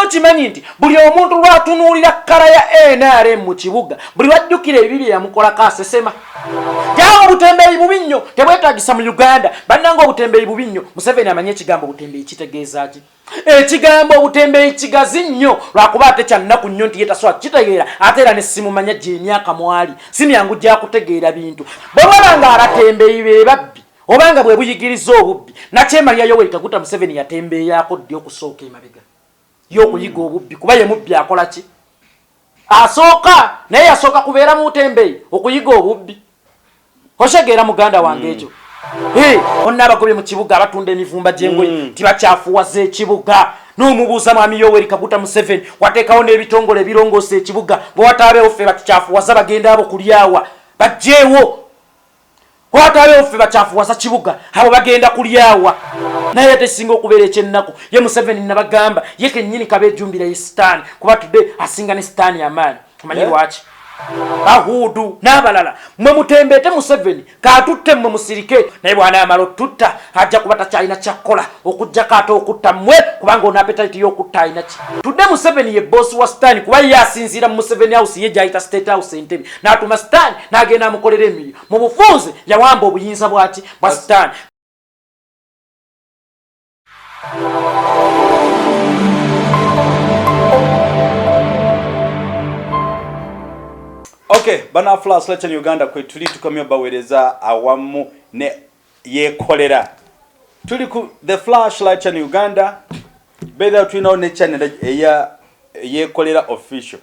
Okimanyi nti buli omuntu lwatunuulira kkala ya NRM mu kibuga, buli lwajjukira ebibi bye yamukolako asesema. Jawo obutembeeyi bubi nnyo, tebwetagisa mu Uganda. Bannanga, obutembeeyi bubi nnyo. Museveni amanyi ekigambo obutembeeyi kitegeeza ki? Ekigambo obutembeeyi kigazi nnyo, lwakuba ate kyannaku nnyo nti ye tasobola kukitegeera, ate era ne simumanya gy'emyaka mwali si myangu gyakutegeera bintu. Bwe baba nga abatembeeyi be babbi, obanga bwe buyigiriza obubbi, nakyemalya Yoweri Kaguta Museveni yatembeeyaako ddi okusooka emabega y'okuyiga obubbi? Kuba ye mubbi akola ki asooka, naye yasooka kubeera mu butembeeyi okuyiga obubbi. Otegeera, muganda wange? Ekyo onna abagobye mu kibuga abatunda emivumba gy'engoye tibakyafuwaza ekibuga. N'omubuuza, mwami Yoweri Kaguta Museveni, wateekawo n'ebitongole ebirongoosa ekibuga, bwe wataabeewo ffe batukyafuwaza, bagenda abo kulyawa bajjeewo. Wataabeewo ffe bakyafuwaza kibuga, abo bagenda kulyawa? Naye ate singa okubeera ekyennaku, ye Museveni nabagamba ye kennyini kabeejumbira ye Sitaani, kuba tudde asinga ne Sitaani amaanyi. Omanyi lwaki? Ahuudu n'abalala mwe mutembeete Museveni katutte, mmwe musirike. Naye bw'anaamala otutta, ajja kuba takyalina kyakkola okugjako ate okutta mmwe, kubanga ono appetite y'okutta alina ki. Tudde Museveni ye boss wa Sitaani, kuba ye asinziira mu Museveni House, ye gyayita State House Entebe, n'atuma Sitaani n'agenda amukolera emirimu. Mu bufunze yawamba obuyinza bwaki? Bwa Sitaani. Okay, bana Flash Legend Uganda, kwe tuli tukomye baweereza awamu ne Yekolera. Tuli ku The Flash Light Channel Uganda, beera tulinawo ne channel eya Yekolera Official.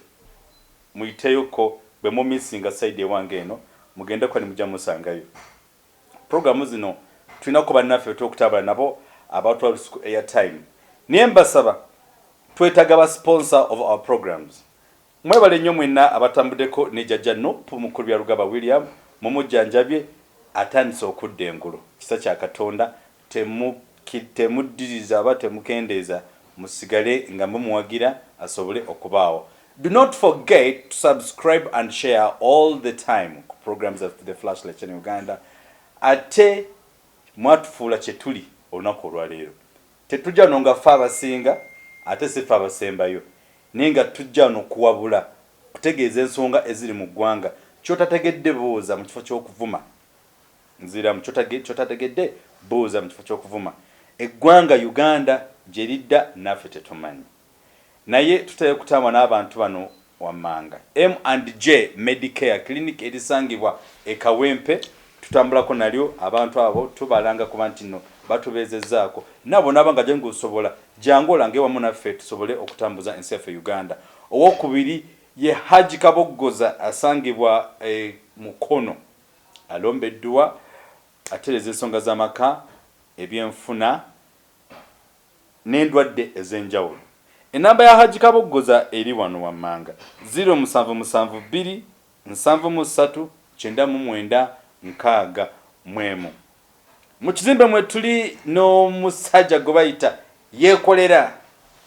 Muyiteyoko bwe mumisinga side ewange eno, mugendeko ne mujja musangayo programu zino. Tulinako bannaffe betwokutabala nabo abatwala lusuku airtime, naye mbasaba, twetaaga ba sponsor of our programs. Mwebale nnyo mwenna abatambuddeko ne Jjajja Nup Mukulu Byarugaba William. Mumujjanjabye, atandise okudda engulu, kisa kya Katonda. Temuddiriza oba temukendeeza, musigale nga mumuwagira asobole okubaawo. Do not forget to subscribe and share all the time ku programs of The Flashlight Channel Uganda. Ate mwatufuula kye tuli olunaku olwaleero. Tetujja wano nga ffe abasinga, ate si ffe abasembayo, naye nga tujja wano kuwabula, kutegeeza ensonga eziri mu ggwanga. Kyotategedde buuza mu kifo ky'okuvuma. Nziramu, kyotategedde buuza mu kifo ky'okuvuma. Eggwanga Uganda gye lidda naffe tetumanyi, naye tutera kutambula n'abantu bano wammanga. M and J Medicare Clinic erisangibwa e Kawempe, tutambulako nalyo. Abantu abo tubalanga kuba nti nno batubeezezzaako. Nabo naaba nga gye ng'osobola, jangu olange wamu naffe tusobole okutambuza ensi yaffe Uganda. Owokubiri ye Haji Kaboggoza asangibwa e Mukono, alomba edduwa, atereeza ensonga z'amaka, ebyenfuna n'endwadde ez'enjawulo. Ennamba ya Haji Kaboggoza eri wano wammanga: 0772 73 99 61. Mu kizimbe mwe tuli n'omusajja gwe bayita Yeekolera,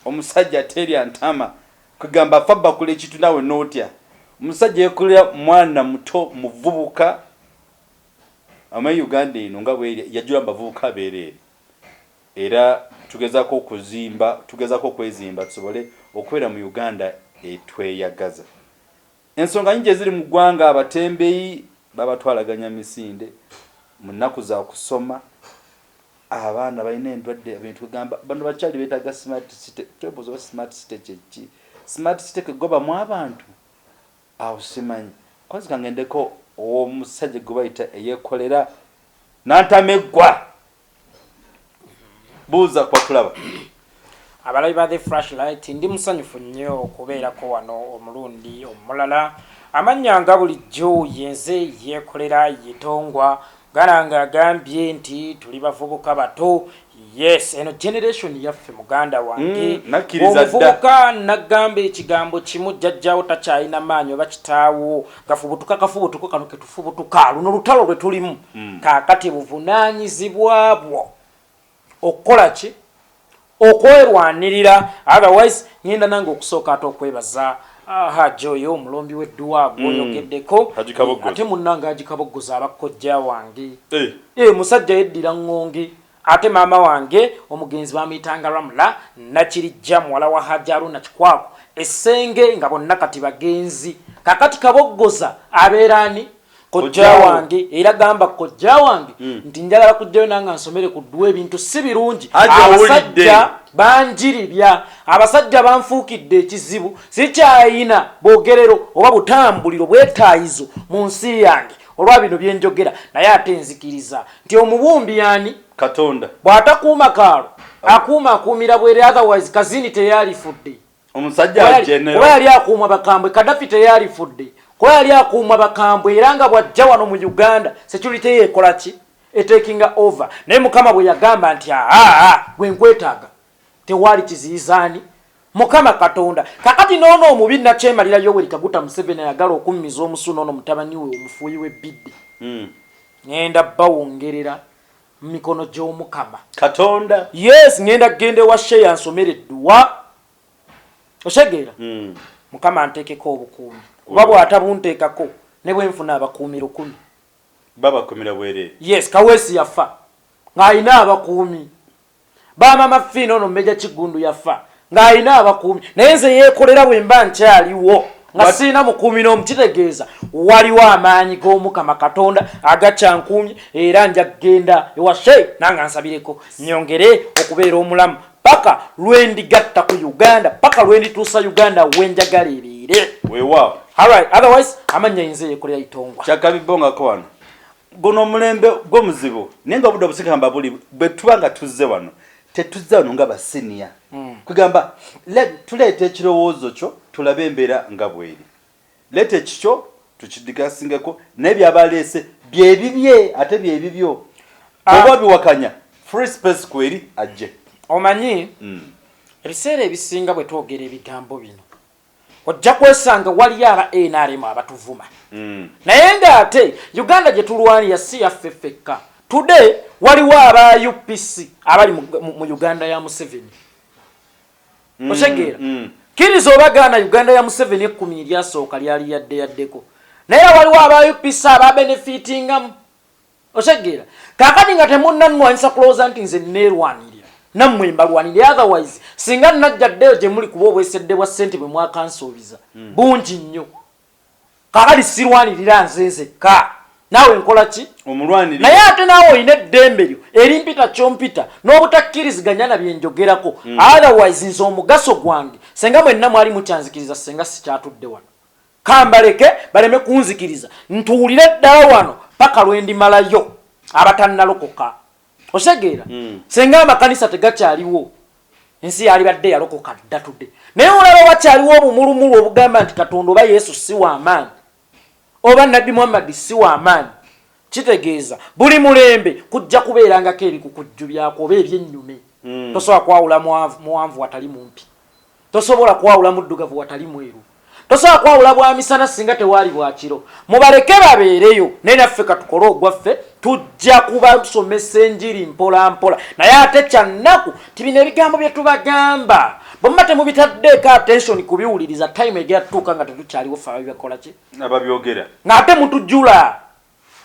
omusajja ateerya ntama, kwegamba afa bakula ekintu naawe n'otya. Omusajja Yeekolera mwana muto, muvubuka. Amanyi Uganda eno nga bweri yajjula mu bavubuka abeereere, era tugezaako okuzimba, tugezaako okwezimba tusobole okubeera mu Uganda etweyagaza. Ensonga nyingi eziri mu ggwanga: abatembeyi babatwalaganya misinde mu nnaku za kusoma, abaana balina endwadde, ebintu gamba bano bakyali beetaaga smart city. Twebuuza oba smart city kyeki? Smart city kegobamu abantu awo, simanyi. Kwanza kangendeko ow'omusajja gwe bayita Eyekolera Nantameggwa. Buuza kwatulaba. Abalabi ba The Flashlight, ndi musanyufu nnyo okubeerako wano omulundi omulala. Amannya nga bulijjo yenze Yeekolera Yetongwa. Muganda nga agambye nti tuli bavubuka bato. Yes, eno generation yaffe, muganda wange. Nakkiriza dda. Omuvubuka nagamba ekigambo kimu: jjajjaawo takyalina maanyi oba kitaawo, gafubutuka kafubutuko kano ketufubutuka, luno lutalo lwe tulimu. Kaakati buvunaanyizibwa bwo okukola ki? Okwerwanirira. Otherwise ngenda nange okusooka ate okwebaza Haji oyo omulombi w'edduwa gwoyogeddeko. Haji Kaboggoza. Ate munnange Haji Kaboggoza aba kojja wange. Eh. Eh, musajja yeddira ŋŋonge. Ate maama wange omugenzi bamuyitanga Ramla Nakirijja muwala wa Hajji Haruna Kikwako Essenge nga bonna kati bagenzi. Kakati Kaboggoza abeera ani? Kojja wange era gamba kojja wange mm. nti njagala kujjayo nange nsomere ku dduwa ebintu si birungi. Abasajja banjiribya, abasajja banfuukidde ekizibu, sikyayina bwogerero oba butambuliro bwetaayizo mu nsi yange olwa bino bye njogera, naye ate nzikiriza nti omubumbi yani Katonda bw'atakuuma kaalo akuuma akuumira bwere, otherwise Kazini teyalifudde omusajja general kuba yali akuumwa bakambwe. Kadafi teyalifudde kuba yali akuumwa bakambwe, era nga bw'ajja wano mu Uganda security ye ekola ki? Etakinga over. Naye Mukama bwe yagamba nti aa gwe nkwetaaga, tewaali kiziyizaani Mukama Katonda. Kakati n'ono omubi nakyemalira Yoweri Kaguta Museveni ayagala okummiza omusu n'ono mutabani we omufuuyi w'ebbidde. Ngenda bawongerera mu mikono gy'Omukama Katonda. Yes, ngenda kugenda ewa Sheya nsomere edduwa. Otegeera? Mukama anteekeko obukuumi, kuba bw'atabunteekako ne bwe nfuna abakuumi 1000 babakumira bwereere. Yes, Kaweesi yafa ng'alina abakuumi. Bamama Fiina ono Meja Kiggundu yafa ng'alina abakuumi, naye nze yeekolera bwe mba nkyaliwo nga sirina mukuumi n'omu, kitegeeza waliwo amaanyi g'Omukama Katonda agakyankuumye, era nja kugenda ewa Sheikh nange ansabireko nnyongere okubeera omulamu paka lwe ndigatta ku Uganda, paka lwe ndituusa Uganda we njagala ebeere. Weewaawo. Alright, otherwise amannya yinza yeekolera Itongwa. Kyakabibongako wano. Guno omulembe gwo muzibu, naye nga obudde obusinga mba buli bwe tuba nga tuzze wano, tetuzze wano nga basiniya. Kugamba tuleeta ekirowoozo kyo tulabe embeera nga bw'eri. Leeta ekikyo tukidigasingeko, naye by'aba aleese bye bibye ate bye bibyo. Bw'oba obiwakanya, free space kweri ajje. Omanyi, ebiseera ebisinga bwe twogera ebigambo bino, ojja kwesanga waliyo aba NRM abatuvuma. Naye ng'ate Uganda gye tulwanira si yaffe ffekka. Today waliwo aba UPC abali mu Uganda ya Museveni. Otegeera? Kkiriza oba gaana, Uganda ya Museveni ekkumi eryasooka lyali yadde yaddeko, naye waliwo aba UPC ababenefitingamu. Otegeera? Kaakati nga temunnanwanyisa kulowooza nti nze neerwanirira, nammwe mbalwanirira. Otherwise singa najja ddeyo gye muli, kuba obwesedde bwa ssente bwe mwakansuubiza bungi nnyo. Kaakati sirwanirira nze nzekka, naawe nkola ki? Omulwanirira. Naye ate naawe olina eddembe lyo erimpita kyompita n'obutakkiriziganya na bye njogerako. Otherwise nze omugaso gwange, senga mwenna mwali mukyanzikiriza, senga sikyatudde wano. Kambaleke baleme kunzikiriza, ntuulire ddala wano paka lwe ndimalayo abatannalokoka. Otegeera? Senga amakanisa tegakyaliwo, ensi yalibadde yalokoka dda tudde. Naye olaba wakyaliwo obumulumulu obugamba nti Katonda oba Yesu si wa maanyi, oba Nabbi Muhammad si wa maanyi. Kitegeeza buli mulembe kujja kubeerangako ebikukujju byakwo oba ebyennyume. Tosobola kwawula muwanvu watali mumpi, tosobola kwawula muddugavu watali mweru, tosobola kwawula bwa misana singa tewaali bwa kiro. Mubaleke babeereyo, naye naffe katukole ogwaffe, tujja kubasomesa enjiri mpola mpola. Naye ate kya nnaku ti bino ebigambo bye tubagamba bwe muba temubitaddeeko attention kubiwuliriza, time egera tutuuka nga tetukyaliwo ffe ababibakola ki? Ababyogera. Ng'ate mutujula.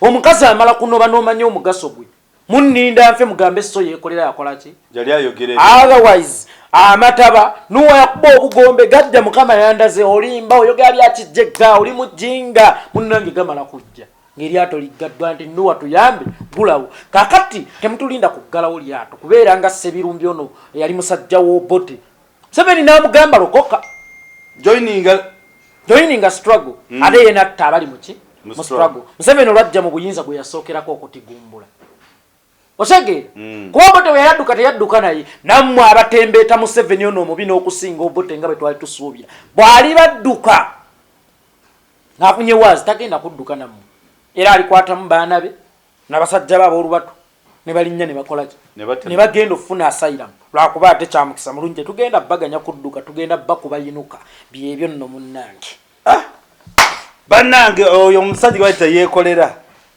Omukazi amala kunoba n'omanya omugaso gwe. Munninda nfe mugambe so yeekolera yakola ki? Yali ayogera ebyo. Otherwise amataba Nuwa yakuba obugombe gajja, Mukama yandaze olimba oyogera bya kijjegga oli mujinga, munnange gamala kujja ng'eryato liggaddwa nti Nuwa tuyambe gulawo. Kakati temutulinda kuggalawo lyato kubeera nga Ssebirumbi ono eyali musajja w'Obote. Museveni n'amugamba lokoka. Joininga struggle. Ate ye n'atta abali mu ki? Mu struggle. Museveni olwajja mu buyinza gwe yasookerako okutigumbula. Otegeera? Kuba Obote bwe yadduka teyadduka naye. Nammwe abatembeeta Museveni ono omubi n'okusinga Obote nga bwe twali tusuubira. Bw'alibadduka ng'afunye waazi tagenda kudduka nammwe. Era alikwatamu baana be n'abasajja be ab'olubatu ne balinnya ne bakola ki? Ne bagenda okufuna asylum. Lwakuba ate kya mukisa mulungi tetugenda baganya kudduka, tugenda bakubayinuka. Byebyo nno munnange. Bannange oyo omusajja gwe bayita yeekolera,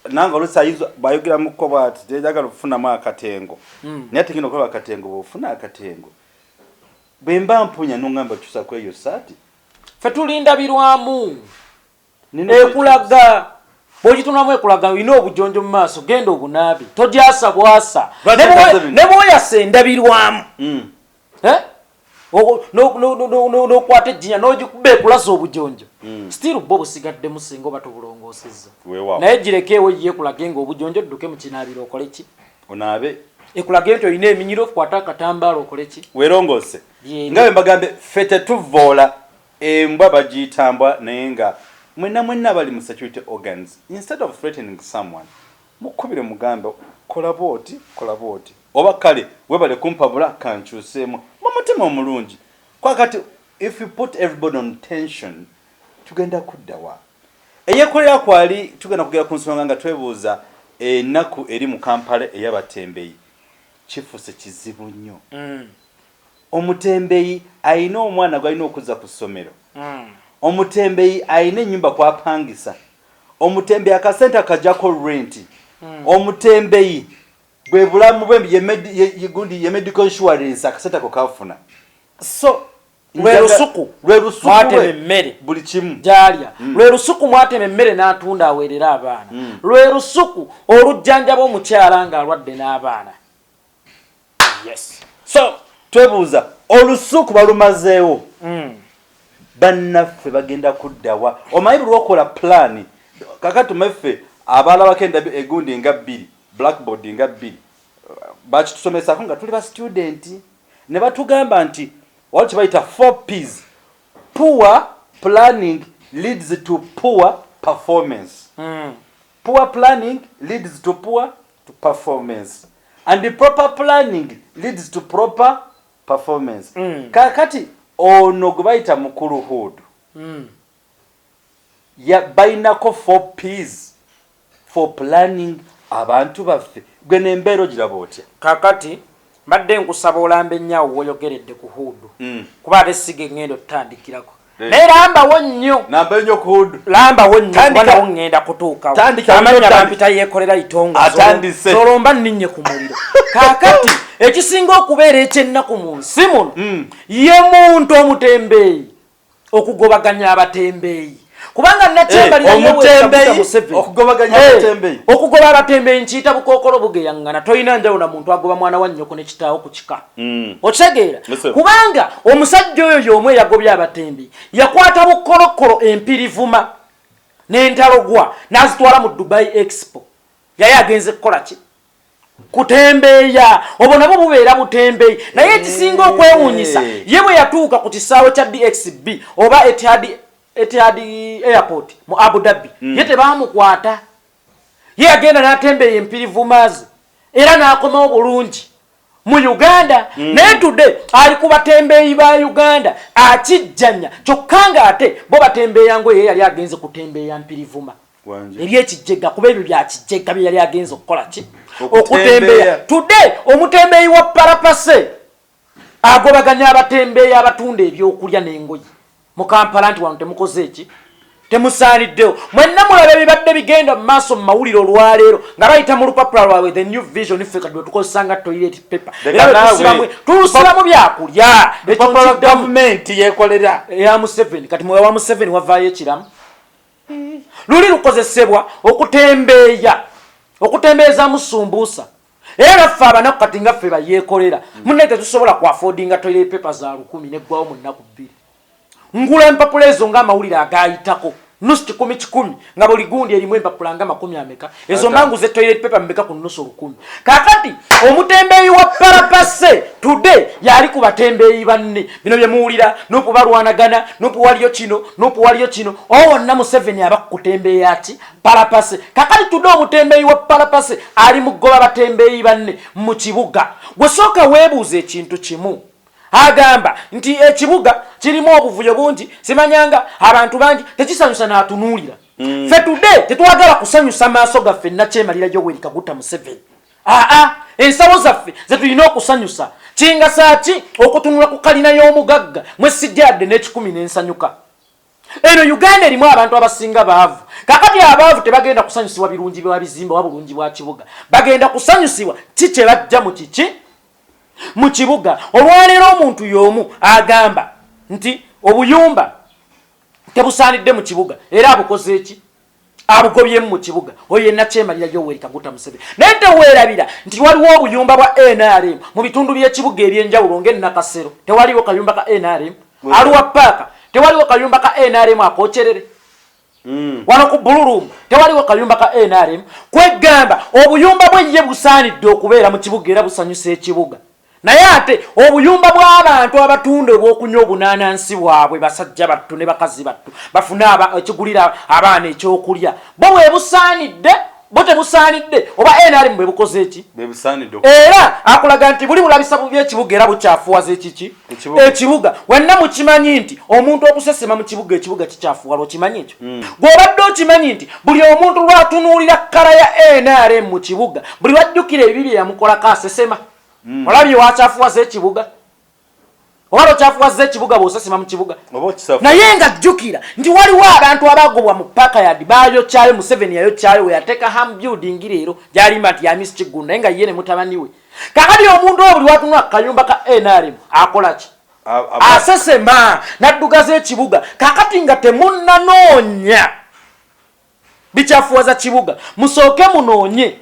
nange oluusi ayinza bw'ayogera mu kko bw'ati teyagala okufunamu akatengo. Naye ate ngenda okulaba akatengo, bw'ofuna akatengo bwe mba mpunya n'ongamba kyusa ku eyo ssaati. Ffe tulinda birwamu ekulaga. Bw'ogitunulamu ekulaga olina obujonjo mu maaso, genda obunaabe, togyasa bwasa. Ne bw'oyasa endabirwamu Eh? N'okwata ejjinya n'ogikuba ekulaza obujonjo, still bwo busigaddemu singa oba tobulongoosezza. Naye girekeewo ye ekulage nga obujonjo, dduke mu kinaabiro okole ki? Onaabe. Ekulage nti olina eminyiro, kwata akatambaala okole ki? Weerongoose. Nga bwe mbagambe, ffe tetuvvoola embwa, bagiyita mbwa. Naye nga mwenna mwenna abali mu security organs, instead of threatening someone, mukubire mugambe, "Kola bwoti, kola bwoti," oba, "Kale webale kumpabula, kankyuseemu," mu mutima omulungi. Kwakati if you put everybody on tension, tugenda kuddawa? Eyekolera kwali tugenda kugera ku nsonga nga twebuuza ennaku eri mu Kampala ey'abatembeyi. Kifuuse kizibu nnyo. Omutembeyi ayina omwana gwalina okuzza ku ssomero, omutembeyi ayina ennyumba kwapangisa, omutembeyi akasente akajjako renti, omutembeyi bwe bulamu bwe gundi ye medical insurance, akasente ako kafuna. So lwe lusuku lwe lusuku mwatema lwe emmere buli kimu. Gyalya lwe lusuku mwatema emmere n'atunda aweerera abaana, lwe lusuku olujjanjaba omukyala ng'alwadde n'abaana, yes. So twebuuza, olusuku balumazeewo, bannaffe bagenda kuddawa? Omanyi buli lwokola pulaani, kakati tumeffe abalabako endabi egundi nga bbiri, blackboard nga bbiri, bakitusomesako nga tuli ba student ne batugamba nti waliwo kyebayita 4 Ps: poor planning leads to poor performance, poor planning leads to poor to performance, and the proper planning leads to proper performance. Kakati ono gwe bayita mukulu Hood, ya bainako 4 Ps for planning abantu baffe. Gwe nembeera ogiraba otya? Kakati mbadde nkusaba olambe ennyawo woyogeredde ku Hood, kuba ate siga eŋŋenda otutandikirako. Naye lambawo nnyo. Namba ennyo ku Hood. Lambawo nnyo, kuba nawo ŋŋenda kutuukawo. Amannya bampita Yeekolera Itongo. Atandise. Zolomba nninye ku muliro. Kaakati ekisinga okubeera ekyennaku mu nsi muno, ye muntu omutembeeyi okugobaganya abatembeeyi, kubanga nakyembalira Omutembeeyi okugobaganya abatembeeyi. Okugoba abatembeeyi nkiyita bukookolo bugeyaŋŋana. Tolina njawulo na muntu agoba mwana wa nnyoko ne kitaawo ku kika. Okitegeera? Listen. Kubanga omusajja oyo y'omu eyagobye abatembeeyi yakwata bukolokolo, empirivuma n'entalogwa, n'azitwala mu Dubai Expo. Yali agenze kukola ki? Kutembeeya. Obwo nabwo bubeera butembeeyi. Naye ekisinga okwewuunyisa, ye bwe yatuuka ku kisaawe kya DXB oba Etihad Airport mu Abu Dhabi, ye tebamukwata. Ye yagenda n'atembeeya empirivumaazi era n'akomawo bulungi mu Uganda. Naye today ali ku batembeeyi ba Uganda akijjanya, kyokka ng'ate bo batembeeya ngo ye yali agenze kutembeeya mpirivuma. Wanje. Ebyekijjega, kuba ebyo byakijjega bye yali agenze okukola ki? Okutembeeya. Okutembeeya. Today omutembeeyi wa parapase agobaganya abatembeeyi abatunda ebyokulya n'engoye mu Kampala nti wano temukoze eki, temusaaniddewo. Mwenna mulaba ebibadde bigenda mu maaso mu mawulire olwaleero nga bayita mu lupapula lwabwe The New Vision. Ffe kati lwetukozesa nga toilet paper. Leka era naawe. Tulusiramu byakulya. Ekyo Lupapula lwa nkiddamu. gavumenti yekolera. Eya Museveni. Kati mwe wa Museveni wavaayo ekiramu luli lukozesebwa okutembeeya, okutembeezamu sumbuusa. Era naffe abanaku kati nga ffe bayeekolera, munne tetusobola kuaffordinga toilet paper za 1000 neggwawo mu nnaku 2. Ngula empapula ezo ng'amawulire agayitako nusu kikumi kikumi, nga buli gundi erimu empapula nga makumi ameka. Ezo Ata. mbanguze toilet paper mmeka ku nusu 1000? Kakati omutembeeyi wa parapase today yali ku batembeeyi banne. Bino bye muwulira, NUP balwanagana, NUP waliyo kino, NUP waliyo kino, owo wonna Museveni aba kutembeeya ki? Parapase. Kakati today omutembeeyi wa parapase ali mu kugoba batembeeyi banne mu kibuga. Gwe sooka weebuuza ekintu kimu. Agamba nti ekibuga kirimu obuvuyo bungi, simanyanga abantu bangi, tekisanyusa n'atunuulira. Ffe today tetwagala kusanyusa maaso gaffe. Nakyemalira Yoweri Kaguta Museveni, aa ensawo zaffe zetulina okusanyusa. Kingasa ki okutunula ku kalina y'omugagga mwe sijjadde n'ekikumi n'ensanyuka? Eno Uganda erimu abantu abasinga baavu. Kakati abaavu tebagenda kusanyusibwa birungi bwa bizimbe oba bulungi bwa kibuga, bagenda kusanyusibwa ki kye bajja mu kiki mu kibuga. Olwaleero omuntu y'omu agamba nti obuyumba tebusaanidde mu kibuga, era abukoze eki? Abugobyemu mu kibuga. Oyo yenna kyemalira Yoweri Kaguta Museveni. Naye teweerabira nti waliwo obuyumba bwa NRM mu bitundu by'ekibuga eby'enjawulo, ng'e Nakasero tewaliwo kayumba ka NRM? Arua Paaka tewaliwo kayumba ka NRM akokyerere? Wano ku Bululumu tewaliwo kayumba ka NRM? Kwegamba obuyumba bwe ye busaanidde okubeera mu kibuga era busanyusa ekibuga. Naye ate obuyumba bw'abantu abatunda obw'okunywa obunaanansi bwabwe, basajja battu ne bakazi battu, bafune ekigulira abaana ekyokulya, bo bwe busaanidde, bo tebusaanidde? Oba NRM bwe bukoze eki? Bebusaanidde. Era akulaga nti buli bulabisa bubi ekibuga era bukyafuwaza ekiki? Ekibuga. Ekibuga. Wenna mukimanyi nti omuntu okusesema mu kibuga, ekibuga kikyafuwala. Okimanyi ekyo? Gw'obadde okimanyi nti buli omuntu lwatunuulira color ya NRM mu kibuga, buli lwajjukira ebibi bye yamukolako asesema? Olabye wakyafuwaza ekibuga oba lwokyafuwaza ekibuga bw'osesema mu kibuga? Oba okisafu. Naye nga jjukira nti waliwo abantu abagobwa mu pakayadi, bayokyayo. Museveni yayokyayo weyateeka Ham Building leero gyalimba nti yamisi Kiggundu, naye nga ye ne mutabani we. Kakati omuntu oyo buli watunula ku kayumba ka NRM akola ki? Asesema naddugaza ekibuga. Kakati nga temunnanoonya bikyafuwaza kibuga, musooke munoonye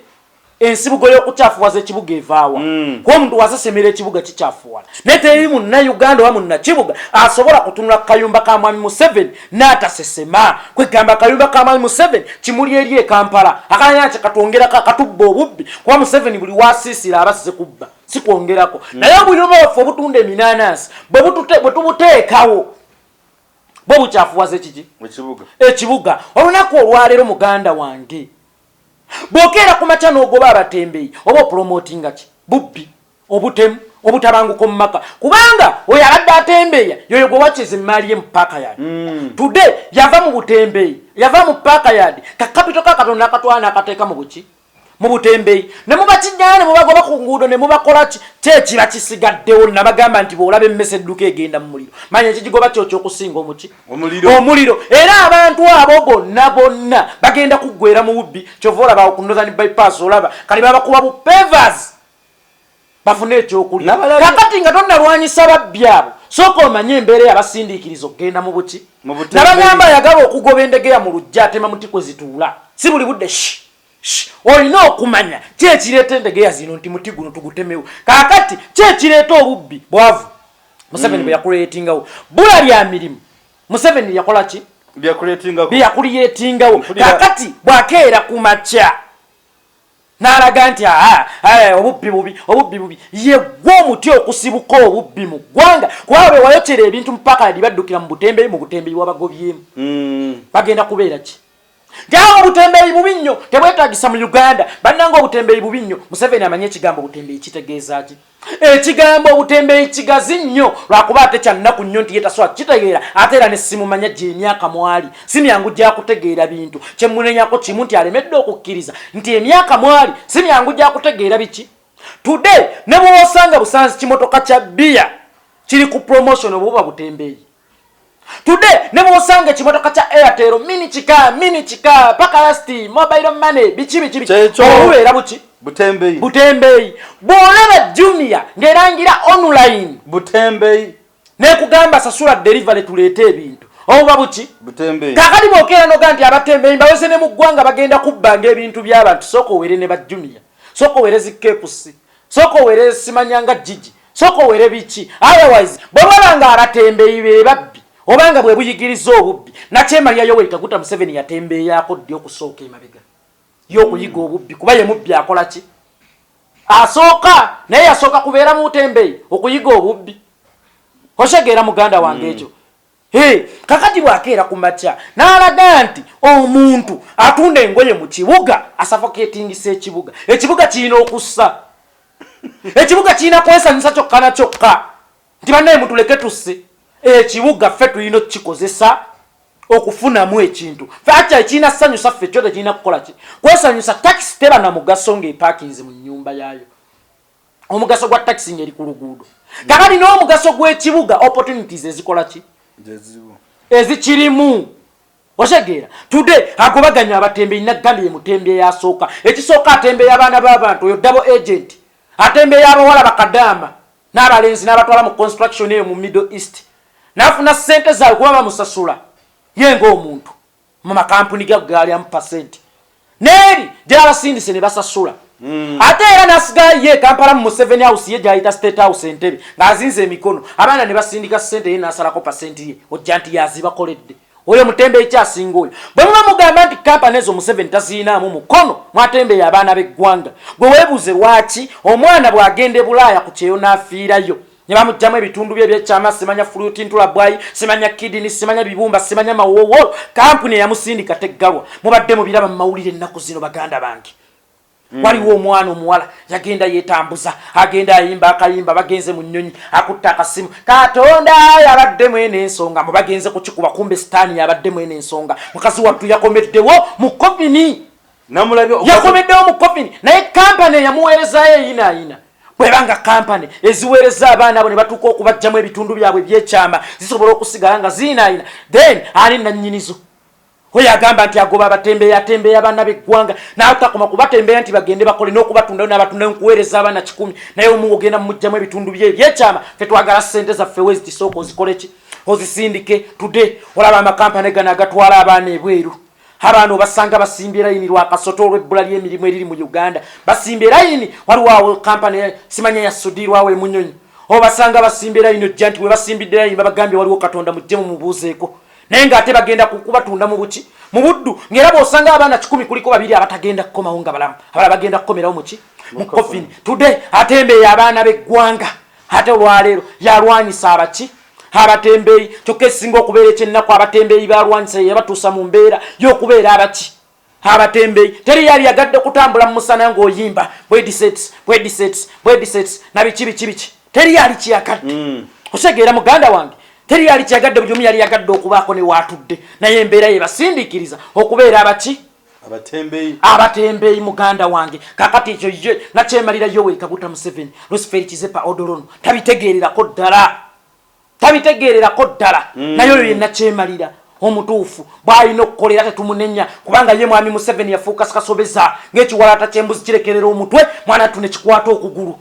ensibugo y'okukyafuwaza ekibuga evaawa. Kuba omuntu wasesemera, ekibuga kikyafuwala. Naye teri Munnauganda oba munnakibuga asobola kutunula ku kayumba ka Mwami Museveni n'atasesema. Kwegamba akayumba ka Mwami Museveni kimuli eri e Kampala akalanya kyekatwongerako akatubba obubbi, kuba Museveni buli wasiisira abazze kubba, si kwongerako. Naye obuyumba bwaffe obutunda eminanansi bwe tubuteekawo, bwe bukyafuwaza ekiki? Ekibuga. Ekibuga. Olunaku olwaleero, muganda wange, bw'okeera ku makya n'ogoba abatembeeyi, oba opromotinga ki? Bubbi, obutemu, obutabanguko mu maka. Kubanga oyo abadde atembeeya yoyo gwe wakiza emaali ye mu paaka yard. Today yava mu butembeeyi, yava mu paaka yard, ka capital ka Katonda akatwala n'akateeka mu buki? Mu butembeeyi. Ne mubakijjana ne mubagoba ku nguudo ne mubakola ki? Kyekiba kisigaddewo. Nabagamba nti bw'olaba emmese edduka egenda mu muliro, manya ekigigoba kyo kyokusinga omuki? Omuliro. Omuliro. Era abantu abo bonna bonna bagenda kuggwera mu bubbi. Kyova olaba awo ku Northern Bypass, olaba kali babakuba bu pavers bafune ekyokulya. Kakati nga tonnalwanyisa babbi abo, sooka omanye embeera eyabasindiikiriza okugenda mu buki? Mu butembeeyi. Nabagamba ayagala okugoba endegeya mu lujja atema muti kwe zituula. Si buli budde shi shi. Olina okumanya ki ekireeta endegeya zino, nti muti guno tugutemewo. Kaakati ki ekireeta obubbi? Bwavu. Museveni bwe yakuleetingawo bbula lya mirimu. Museveni yakola ki? Byakuleetingako. Byeyakuliyetingawo. Mpulira. Kakati bwakeera ku makya n'alaga nti aa obubbi bubi, obubbi bubi, yeggwa omuti okusibuka obubbi mu ggwanga. Kubanga bwe wayokyera ebintu mupaka yadi baddukira mu butembeeyi. Mu butembeeyi wabagobyemu, bagenda kubeera ki? Nti awo obutembeeyi bubi nnyo, tebwetagisa mu Uganda. Bannanga, obutembeeyi bubi nnyo. Museveni amanye ekigambo obutembeeyi kitegeeza ki? Ekigambo obutembeeyi kigazi nnyo, lwakuba ate kyannaku nnyo nti ye tasobola kukitegeera. Ate era ne simumanya gye emyaka mwali si myangu gyakutegeera bintu. Kyemunenyako kimu, nti alemedde okukkiriza nti emyaka mwali si myangu gyakutegeera biki. Today ne bw'osanga busanzi kimotoka kya bbiya kiri ku promotion, obuba butembeeyi. Today ne bw'osanga ekimotoka kya Airtel mini kika mini kika paka lasti mobile money biki biki biki, Kyekyo. obubeera buki? Butembeeyi. Butembeeyi. Bw'olaba Jumia ng'erangira online, Butembeeyi. Nekugamba sasula delivery tuleete ebintu, obuba buki? Butembeeyi. Kakati bwokeera noga nti abatembeeyi mbaweze ne mu ggwanga bagenda kubbanga ebintu by'abantu, sooka owere ne bajumia, sooka owere zi KFC, sooka owere simanyanga Jiji, sooka owere biki. Otherwise bwebaba nga abatembeeyi be babbi, obanga bwe buyigiriza obubbi, nakyemalira Yoweri Kaguta Museveni yatembeeyaako ddi okusooka emabega y'okuyiga obubbi? Kuba ye mubbi akola ki asooka, naye yasooka kubeera mu butembeeyi okuyiga obubbi. Osegeera, muganda wange, ekyo? Hey, kakati bwakeera ku makya n'alaga nti omuntu atunda engoye mu kibuga asuffocatingisa ekibuga, ekibuga kirina okussa, ekibuga kirina kwesanyusa kyokka na kyokka, nti bannaye mutuleke tusse ekibuga, ffe tulina okukikozesa okufunamu ekintu. Ffe akya ekirina sanyusa ffe, kyo tekirina kukola ki? Kwesanyusa. Takisi teba na mugaso ng'epaakinze mu nnyumba yaayo. Omugaso gwa takisi ng'eri ku luguudo. Kakati n'omugaso gw'ekibuga, opportunities ezikola ki? Gyezibu. Ezikirimu. Otegeera? Today agobaganya abatembeyi. Nagambye ye mutembe eyasooka. Ekisooka, atembeya abaana b'abantu, oyo double agent. Atembeya abawala bakadaama n'abalenzi n'abatwala mu construction eyo mu Middle East, n'afuna ssente zaabwe kuba bamusasula ye ng'omuntu. Mu makampuni gago gaalyamu pasenti neeri gyabasindise ne basasula. Ate era nasigala ye Kampala mu Museveni House, ye gyayita State House, Entebe, ng'azinze emikono, abaana ne basindika ssente, ye n'asalako pasenti ye, ojja nti yazibakoledde. Oyo mutembeeyi kyasinga oyo. Bwe muba mugamba nti kampani ezo Museveni taziinaamu mukono, mwatembeeyi abaana b'eggwanga. Gwe weebuuze lwaki omwana bw'agenda e Bulaaya ku kyeyo n'afiirayo ne bamugjamu ebitundu bye ebyekyama, simanya fruit ntula bwayi, simanya kidini, simanya bibumba, simanya mawowo, kampuni eyamusindika teggalwa? Mubadde mubiraba mu mawulire ennaku zino, baganda bange. Waliwo omwana omuwala yagenda yetambuza, agenda ayimba akayimba, bagenze mu nnyonyi, akutta akasimu, Katonda yabaddemu eno ensonga, mu bagenze kukikuba, kumbe Sitaani yabaddemu eno ensonga. Mukazi wattu yakomeddewo mu coffin, yakomeddewo mu coffin. Naye kampani eyamuweerezayo eyinaayina, bwebanga kampani eziweereza abaana abo ne batuuka okubajjamu ebitundu byabwe ebyekyama zisobola okusigala nga ziinaayina, then ani nannyinizo? Oyo agamba nti agoba abatembeeya, atembeeya abaana b'eggwanga, n'atakoma kubatembeeya nti bagende bakole, n'okubatundayo n'abatundayo, nkuweereza abaana 100, naye omu ogenda mumugjamu ebitundu bye ebyekyama. Fe twagala ssente zaffe weziti, sooka ozikole ki? Ozisindike. Today olaba amakampani gano agatwala abaana ebweru, abaana obasanga basimbye layini lwakasoto olw'ebbula ly'emirimu eriri mu Uganda, basimbye layini. Waliwo awo kampani simanya ya Sudirwawo emunyonyi, obasanga basimbye layini, ojja nti we basimbidde layini babagambye waliwo Katonda, mujje mumubuuzeeko, naye ng'ate bagenda kubatunda mu buki? Mu buddu. Ng'era bw'osanga abaana 100, kuliko babiri abatagenda kukomawo nga balamu, abalala bagenda kukomerawo muki? Mu coffin. Today atembeeya abaana b'eggwanga, ate olwaleero yalwanyisa abaki? Abatembeeyi. Kyokka esinga okubeera ekyennaku, abatembeeyi balwanyisa yabatuusa mu mbeera y'okubeera abaki? Abatembeeyi. Teri yali yagadde kutambula mu musana ng'oyimba bwedisets, bwedisets, bwedisets na biki biki biki, teri yali kiyagadde. Osegeera muganda wange, teri yali kyagadde, buli omu yali yagadde okubaako ne waatudde, naye embeera ye basindiikiriza okubeera abaki? Abatembeeyi. Abatembeeyi, muganda wange. Kakati ekyo ye nakyemalira Yoweri Kaguta Museveni Lucifer Kizepa Odolono tabitegeererako ddala, tabitegeererako ddala. Naye oyo yenna kyemalira omutuufu bw'alina okukolera, tetumunenya, kubanga ye mwami Museveni yafuuka kasobeza ng'ekiwalaata ky'embuzi kirekerera omutwe, mwana tune kikwata okugulu.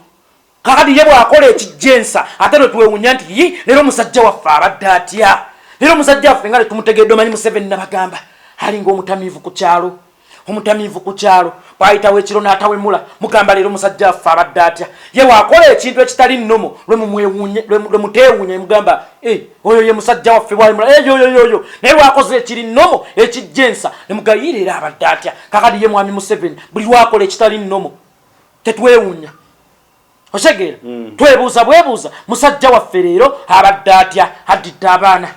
Kakati ye bw'akola ekijjensa, ate lwe twewunya nti yi leero omusajja waffe abadde atya? Leero omusajja waffe nga tetumutegedde. Omanyi Museveni nabagamba alinga omutamiivu ku kyalo, omutamiivu ku kyalo bwayitawo ekiro n'atawemula, mugamba leero omusajja waffe abadde atya? Ye wakola ekintu ekitali nnomo lwe muteewuunya, mugamba eh, oyo ye musajja waffe bwayimula eyoyoyoyo, eh, naye lwakoze ekiri nnomo ekijjensa ne mugayira era abadde atya? Kakati ye mwami Museveni buli lwakola ekitali nnomo tetwewuunya, otegeera? Twebuuza bwebuuza, musajja waffe leero abadde atya? Addidde abaana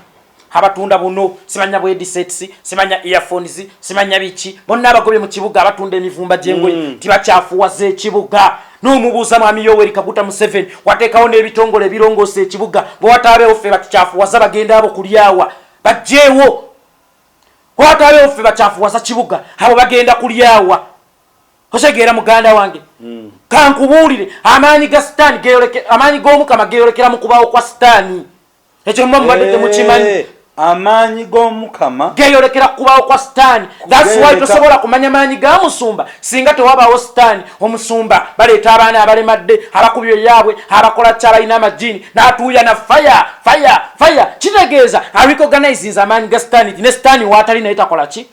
abatunda buno simanya bwedisets, simanya earphones, simanya biki, bonna abagobye mu kibuga, abatunda emivumba gy'engoye tibakyafuwaza ekibuga. N'omubuuza mwami Yoweri Kaguta Museveni, wateekawo n'ebitongole ebirongoosa ekibuga, bwe wataabeewo ffe bakikyafuwaza bagenda abo kulyawa? Bajjeewo. Wataabeewo ffe bakyafuwaza kibuga, abo bagenda kulyawa? Otegeera muganda wange? Kankubuulire, amaanyi ga Sitaani, amaanyi g'Omukama geeyolekera mu kubaawo kwa Sitaani. Ekyo muba mubadde temukimanyi. Eh, amaanyi g'Omukama geeyolekera kubaawo kwa Sitaani. That's why tosobola kumanya maanyi ga musumba singa tewabaawo Sitaani. Omusumba baleeta abaana abalemadde, abakubye eyaabwe, abakola ki, abalina amajiini, n'atuuya na fire, fire, fire, kitegeeza arecognizinze amaanyi ga Sitaani, ne Sitaani waatali naye takola ki?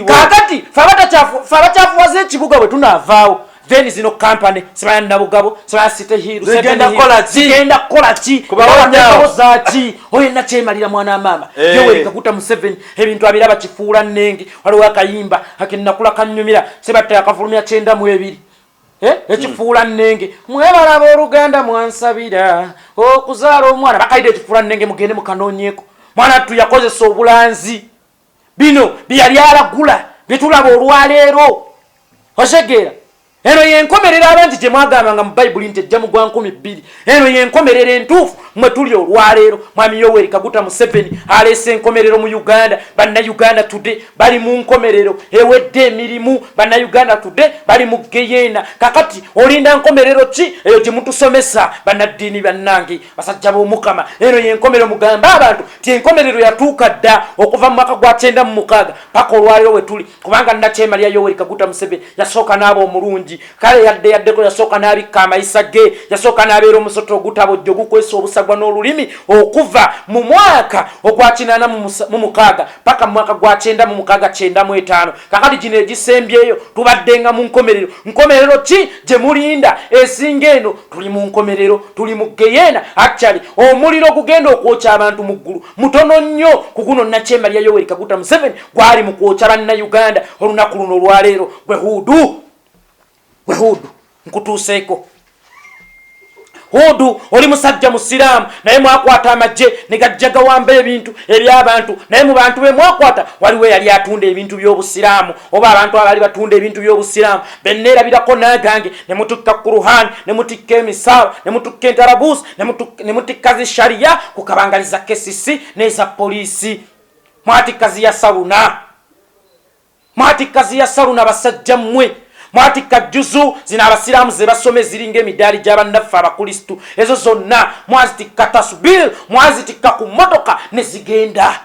Kaakati fe abakyafuwaza ekibuga bwe tunaavaawo, then zino company simanya Nabugabo, simanya City Hill, zigenda kukola ki? Zaki? Oyo nakyemalira mwana maama eh. Yoweri Kaguta Museveni ebintu abiraba kifuula nnenge. Waliwo akayimba akenakula kanyumira, sebatta akafulumya 92, eh, ekifuula nnenge, mwebalaba oluganda mwansabira okuzaala omwana, bakayida ekifuula nnenge, mugende mukanoonyeeko. Mwana ttu yakozesa obulanzi, bino byeyali alagula byetulaba olwaleero. Otegeera, eno yenkomerero abangi gye mwagambanga mu Bayibuli nti ejja mu gwa 2000. Eno yenkomerero entuufu mwe tuli olwaleero. Mwami Yoweri Kaguta Museveni aleese enkomerero mu Uganda. Bannayuganda today bali mu nkomerero ewedde emirimu, Bannayuganda today bali mu geyeena. Kakati olinda nkomerero ki eyo gye mutusomesa, bannaddiini bannange, basajja b'Omukama? Eno yenkomerero. Mugambe abantu ti enkomerero yatuuka dda okuva mu mwaka gwa 96 paka olwaleero we tuli, kubanga nakyemalira Yoweri Kaguta Museveni yasooka n'aba omulungi. Bulungi. Kale yadde yaddeko yasooka n'abikka amayisa ge, yasooka n'abeera omusota ogutabojja ogukwesa obusagwa n'olulimi okuva mu mwaka ogwa 86 paka mu mwaka gwa 96 95. Kakati gino egisembyeyo tubaddenga mu nkomerero. Nkomerero ki gye mulinda esinga eno? Tuli mu nkomerero, tuli mu geyeena. Actually omuliro ogugenda okwokya abantu mu ggulu mutono nnyo ku guno Nakyemalira Yoweri Kaguta Museveni gwali mu kwokya Bannayuganda olunaku luno olwaleero. Gwe Huudu, gwe Huudu, nkutuuseeko. Huudu, oli musajja musiraamu, naye mwakwata amagye ne gajja gawamba ebintu eby'abantu, naye mu bantu be mwakwata waliwo eyali atunda ebintu by'obusiraamu oba abantu abaali batunda ebintu by'obusiraamu benneerabirako n'agange, ne mutikka Kuruhaani, ne mutikka emisaala, ne mutikka entarabuusi, ne mutikka zi shariya ku kabangali za KCC n'eza poliisi. Mwatikka ziya saluna, mwatikka ziya saluna. Basajja mmwe, mwatikka juzu zino abasiraamu ze basoma eziringa emidaali gy'abannaffe abakulisitu. Ezo zonna mwazitikka, tasubir mwazitikka ku mmotoka ne zigenda,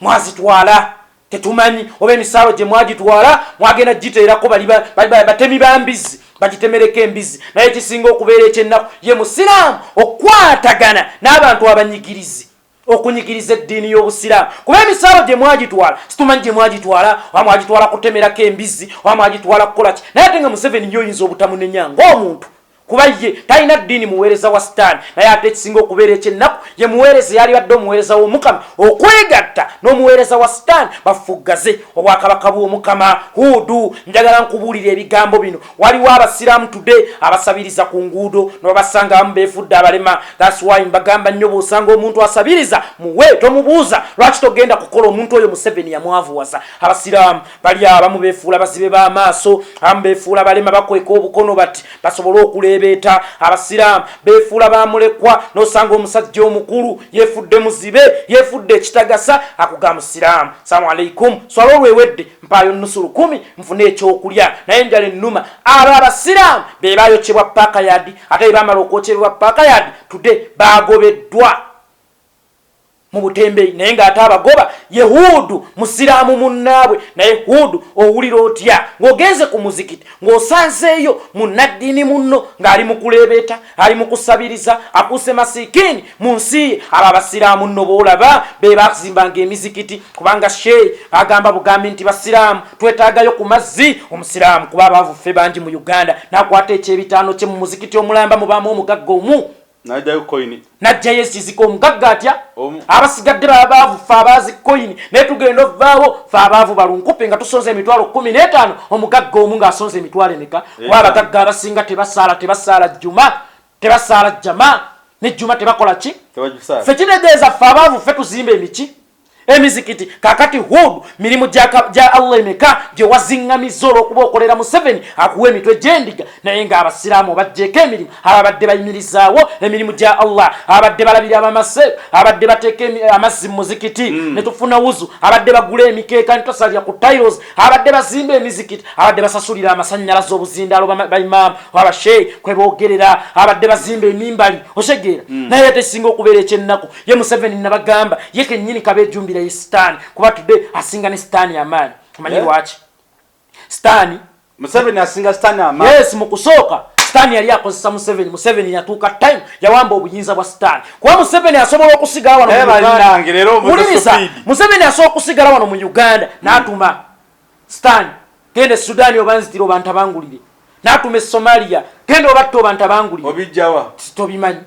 mwazitwala. Tetumanyi oba emisaalo gye mwagitwala mwagenda giteerako bali batemi ba mbizi bagitemereko embizi. Naye ekisinga okubeera ekyennaku, ye musiraamu okukwatagana n'abantu abanyigirizi okunyigiriza eddiini y'obusiraamu, kuba emisaalo gye mwagitwala situmanyi gye mwagitwala, oba mwagitwala kutemerako embizi oba mwagitwala kukola ki. Naye ate nga Museveni ye oyinza obutamunenya ng'omuntu, kuba ye talina ddiini, muweereza wa Sitaani. Naye ate ekisinga okubeera ekyennaku, ye muweereza yali badde omuweereza w'Omukama okwegatta n'omuweereza wa Sitaani bafuggaze obwakabaka bw'Omukama. Huudu, njagala nkubuulira ebigambo bino. Waliwo abasiraamu today abasabiriza ku nguudo, nobasanga abamu beefudde abalema. That's why mbagamba nnyo, bw'osanga omuntu asabiriza muwe, tomubuuza lwaki togenda kukola. Omuntu oyo Museveni yamwavuwaza. Abasiraamu bali abamu beefuula bazibe b'amaaso, abamu beefuula balema, bakweka obukono bati basobole okuleebeeta. Abasiraamu beefuula bamulekwa, n'osanga omusajja omukulu yeefudde muzibe, yeefudde ekitagasa, akuga musiraamu, "Salamu alaikum, swala olwewedde mpaayo nusu 1000 nfune ekyokulya, naye enjala ennuma." Abo abasiraamu be bayokyebwa Pakayadi, ate be bamala okwokyebwa Pakayadi today bagobeddwa mu butembeyi, naye ng'ate abagoba ye Huudu musiraamu munnaabwe. Naye Huudu, owulira otya ng'ogenze ku muzikiti ng'osanzeeyo munnaddiini munno ng'ali mu kuleebeeta, ali mu kusabiriza, akuuse masikiini mu nsi ye? Abo abasiraamu nno boolaba be bazimbanga emizikiti, kubanga sheeyi agamba bugambi nti, "Basiraamu, twetaagayo ku mazzi." Omusiraamu, kuba abaavu ffe bangi mu Uganda, n'akwata ekyebitaano kye mu muzikiti omulamba mubaamu omugagga omu. Najjayo koyini. Najjayo ekiziko. Omugagga atya? Abasigadde babaavu, fe abaazi koyini, naye tugenda ovaawo fe abaavu balunkupe nga tusonze emitwalo 15, omugagga omu ng'asonze emitwalo emeka? Kuba abagagga abasinga tebasaala, tebasaala jjuma, tebasaala jjama, nejjuma tebakola ki. Ffe kitegeeza ffe abaavu ffe tuzimba emiki emizikiti. Kakati Hood, mirimu gya Allah emeka gye waziŋŋamizza olw'okuba okolera Museveni akuwa emitwe gy'endiga, naye ng'abasiraamu obaggyeko emirimu ababadde bayimirizaawo emirimu gya Allah, abadde balabira abamase, abadde bateeka amazzi mu muzikiti ne tufuna wuzu, abadde bagula emikeeka ne tusalira ku tiles, abadde bazimba emizikiti, abadde basasulira amasannyalaze, obuzindaalo baimaamu abasheeyi kwe boogerera, abadde bazimba emimbali, otegeera? Naye ate ekisinga okubeera ekyennaku, ye Museveni nabagamba ye kennyini kabeejumbira ye Sitaani, kuba tudde asinga ne Sitaani amaanyi. Omanyi lwaki Sitaani? Museveni asinga Sitaani amaanyi? Yes, mu kusooka Sitaani yali akozesa Museveni. Museveni yatuuka time yawamba obuyinza bwa Sitaani, kuba Museveni asobola okusigala wano mu Uganda. Wuliriza, Museveni asobola okusigala wano mu Uganda n'atuma Sitaani, "Genda e Sudaani obanzitira obantabangulire," n'atuma e Somalia, "Genda obatte obantabangulire." Obijjawa? Tobimanyi.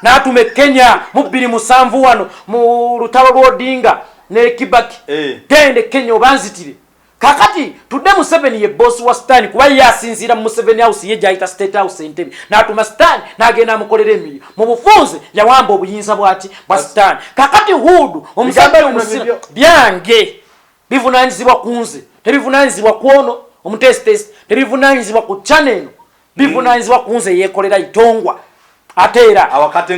N'atuma e Kenya mu 2007 wano mu lutalo lw'Odinga ne Kibaki, "Genda e Kenya obanzitire." Kakati tudde, Museveni ye bosi wa Sitaani, kuba ye asinziira mu Museveni House, ye gyayita State House Entebe, n'atuma Sitaani n'agenda amukolera emirimu. Mu bufunze yawamba obuyinza bwaki? Bwa Sitaani. Kakati Huudu, omusajja omusira byange bivunanyizibwa ku nze, tebivunanyizibwa ku ono omuteesiteesi, tebivunanyizibwa ku channel eno, bivunanyizibwa ku nze yeekolera Itongwa. Ate era ne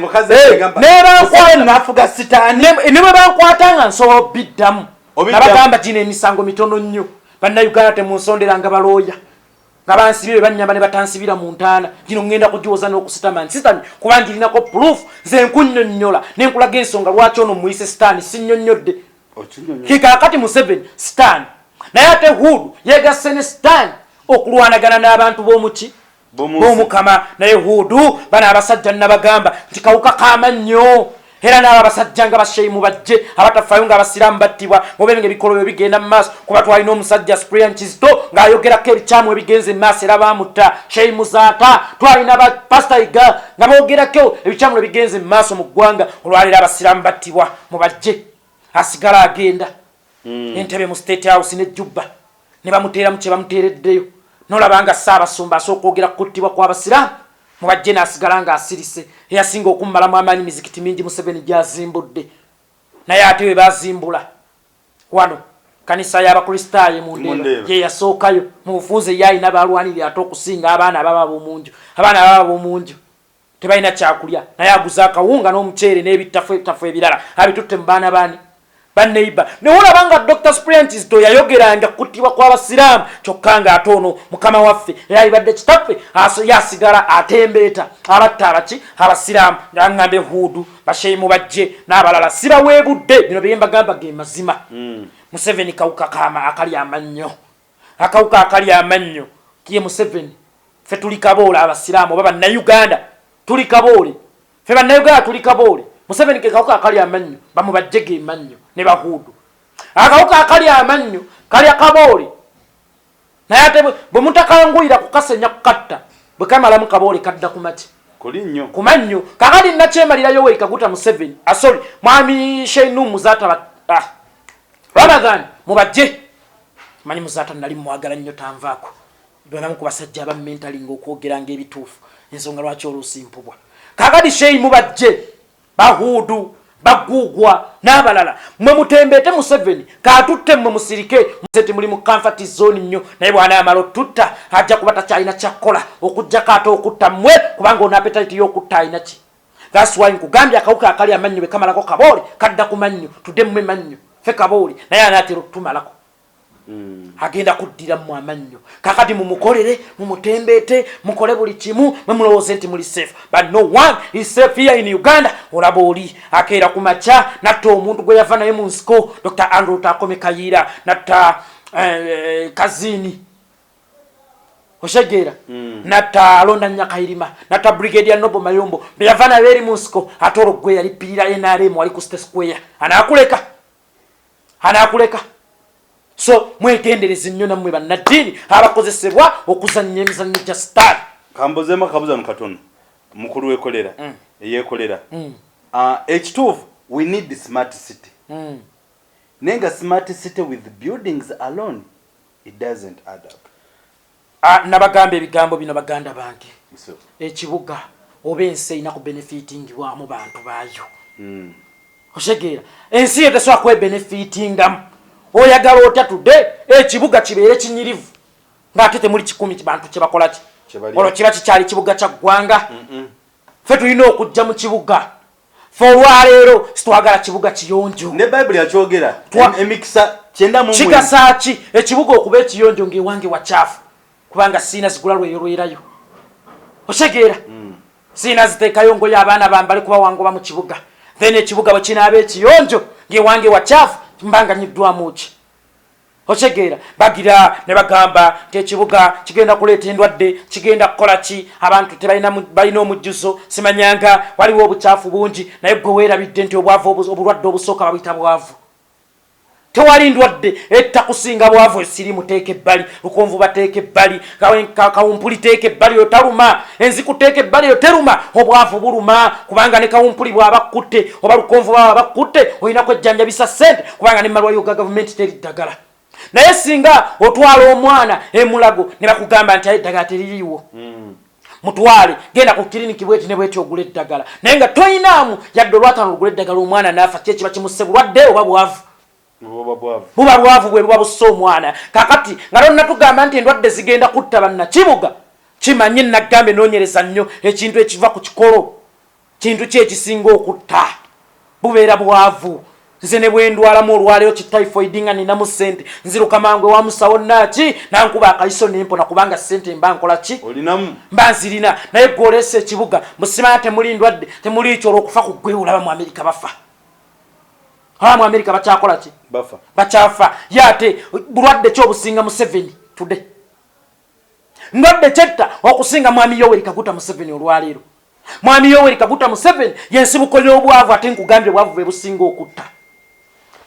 bwe bankwata nga nsobola obiddamu. Nabagamba gino emisango mitono nnyo. Bannayuganda, temunsonderanga balooya nga bansibire, banyamba ne batansibira mu ntaana. Gino ŋŋenda kugiwoza n'okusitama nsitami, kuba ngirinako proof. Nze nkunnyonnyola ne nkulaga ensonga lwaki ono muyise Sitaani. Sinnyonnyodde? Kikaakati Museveni Sitaani, naye ate Hood yegasse ne Sitaani. Okulwanagana n'abantu b'omuki? B'omukama. Naye Huudu, bano abasajja nabagamba nti kawuka kamannyo, era n'abo abasajja nga basheyimu bajje abatafaayo nga abasiraamu battibwa, mubeere nga ebikolobero bigenda mu maaso, kuba twalina omusajja Sprian Kizito ng'ayogerako ebikyamu ebigenze mu maaso era baamutta. Sheyi Muzaata, twalina ba Pasita Iga nga boogerako ebikyamu ebigenze mu maaso mu ggwanga. Olwaleero abasiraamu battibwa, mubajje asigala agenda entebe mu State House ne Jubba ne bamuteeramu kye bamuteereddeyo, nolaba nga Ssaabasumba asooka okwogera ku kuttibwa kw'abasiraamu, mubajje n'asigala ng'asirise. Eyasinga okummalamu amaanyi, mizikiti mingi Museveni gy'azimbudde, naye ate we bazimbula wano kanisa y'Abakristaayo mu Ndeeba ye yasookayo mu bufunze, ye alina balwanirira ate okusinga abaana ababa ab'omunju. Abaana ababa ab'omunju tebalina kyakulya, naye aguza akawunga n'omuceere n'ebittafu ebitafu ebirala abitutte mu baana baani? Baneiba. Naye olaba nga Dr Sprian Kizito yayogeranga kuttibwa kw'abasiraamu, kyokka nga ate ono mukama waffe era alibadde kitaffe yasigala atembeeta abatta abaki? Abasiraamu. Aŋŋambe Huudu, basheyimu bajje n'abalala sibaweebudde. Bino bye mbagamba ge mazima. Museveni kawuka kama akali amannyo, akawuka akali amannyo ye Museveni. Ffe tuli kaboole, abasiraamu oba bannayuganda tuli kaboole, ffe bannayuganda tuli kaboole. Museveni ke kawuka akali amannyo, bamubajje ge mannyo ne bahuudu. Akawuka akali amannyo kalya kaboole, naye ate bwe mutakanguyira kukasenya kukatta, bwe kamalamu kaboole kadda ku mati ku mannyo. Kakati nakyemalira Yoweri Kaguta Museveni, asori ah, mwami Sheinu Muzaata, ah, Ramadhan mubajje. Manyi Muzaata nali mwagala nnyo, tanvaako bebamu ku basajja aba mentalinga okwogeranga ebituufu, ensonga lwaki oluusi mpubwa. Kakati Sheyi mubajje, bahuudu, baguugwa n'abalala, mwe mutembeete Museveni katutte, mmwe musirike museti muli mu comfort zone nnyo, naye bw'anaamala otutta ajja kuba takyalina kyakkola okugjako ate okutta mmwe, kubanga ono appetite y'okutta alina ki. That's why nkugambye akawuka akali amannyo bwe kamalako kaboole kadda ku mannyo. Tudde mmwe mannyo, ffe kaboole, naye anaatera okutumalako. Agenda kuddira mmwe amannyo. Kakati mumukolere, mumutembeete, mukole buli kimu, mwe mulowooze nti muli safe, but no one is safe here in Uganda. Olaba oli akeera ku makya natta omuntu gwe yava naye mu nsiko, Dr Andrew Takome Kayiira, natta kazini, oshegeera, natta Alonda Nyakayirima, natta Brigadier Nobo Mayombo beyava naye eri mu nsiko. Ate olwo gwe yalipirira NRM wali ku State Square, anaakuleka? Anaakuleka? So mwegendereze nnyo nammwe bannaddiini abakozesebwa okuzannya emizannyo gya sitaani. Kambuzeemu akabuza katono, mukulu wekolera eyekolera. Ah, ekituufu we need smart city, naye nga smart city with buildings alone, it doesn't add up. Ah, nabagamba ebigambo bino, baganda bange. Ekibuga oba ensi erina ku benefitingibwamu bantu baayo. Otegeera? Ensi yo tesobola kwebenefitingamu. Oyagala otya tudde ekibuga kibeere kinyirivu ng'ate temuli 1,000 bantu kyebakola ki? Olwo kiba kikyali kibuga kya ggwanga? Ffe tulina okujja mu kibuga. Ffe olwaleero sitwagala kibuga kiyonjo. Ne Bayibuli yakyogera, emikisa 99. Kigasa ki ekibuga okuba ekiyonjo ng'ewange wakyafu, kubanga siina zigula lweyo lwerayo? Otegeera? Siina ziteekayo ngoye abaana bambale kuba wangoba mu kibuga. Then ekibuga bwe kinaaba ekiyonjo ng'ewange wakyafu, mbanga nyiddwamu ki? Otegeera? Bagira ne bagamba nti ekibuga kigenda kuleeta endwadde, kigenda kukola ki, abantu tebalina, balina omujjuzo, simanyanga waliwo obukyafu bungi. Naye gwe weerabidde nti obwavu, obulwadde obusooka babuyita bwavu. Tewali ndwadde etta kusinga bwavu. Esirimu teeka ebbali, lukonvu bateeka ebbali, kawumpuli teeka ebbali, oyo taluma, enziku teeka ebbali, oyo teruma. Obwavu buluma, kubanga ne kawumpuli bw'aba kkutte oba lukonvu bwaba bakkutte, olina kwejjanjabisa ssente, kubanga ne malwaliro ga gavumenti teri ddagala. Naye singa otwala omwana emulago ne bakugamba nti aye eddagala teririiwo, mutwale, genda ku kiriniki bweti ne bweti ogula eddagala, naye nga toyinaamu yadde olwataano olugula eddagala, omwana naafa, ki ekiba kimusse? Bulwadde oba bwavu? Buba bwavu bwe buba busse omwana. Kakati nga tonnatugamba nti endwadde zigenda kutta bannakibuga, kimanye nagambe noonyereza nnyo ekintu ekiva ku kikolo. Kintu ki ekisinga okutta? Bubeera bwavu. Nze ne bwendwalamu olwaleero ki typhoid nga ninamu ssente, nziruka mangu ewa musawo naaki nankuba akayiso nempona, kubanga ssente mba nkola ki? Olinamu. Mba nzirina. Naye gwe oleese ekibuga musimanya temuli ndwadde, temuli kyo, olwokufa ku gwe. Olaba mu Amerika bafa, olaba mu Amerika bakyakola ki? Bafa. Bakyafa. Ye ate bulwadde ki obusinga Museveni today? Ndwadde kyetta okusinga Mwami Yoweri Kaguta Museveni olwaleero. Mwami Yoweri Kaguta Museveni yensibuko y'obwavu, ate nkugambye obwavu bwe businga okutta.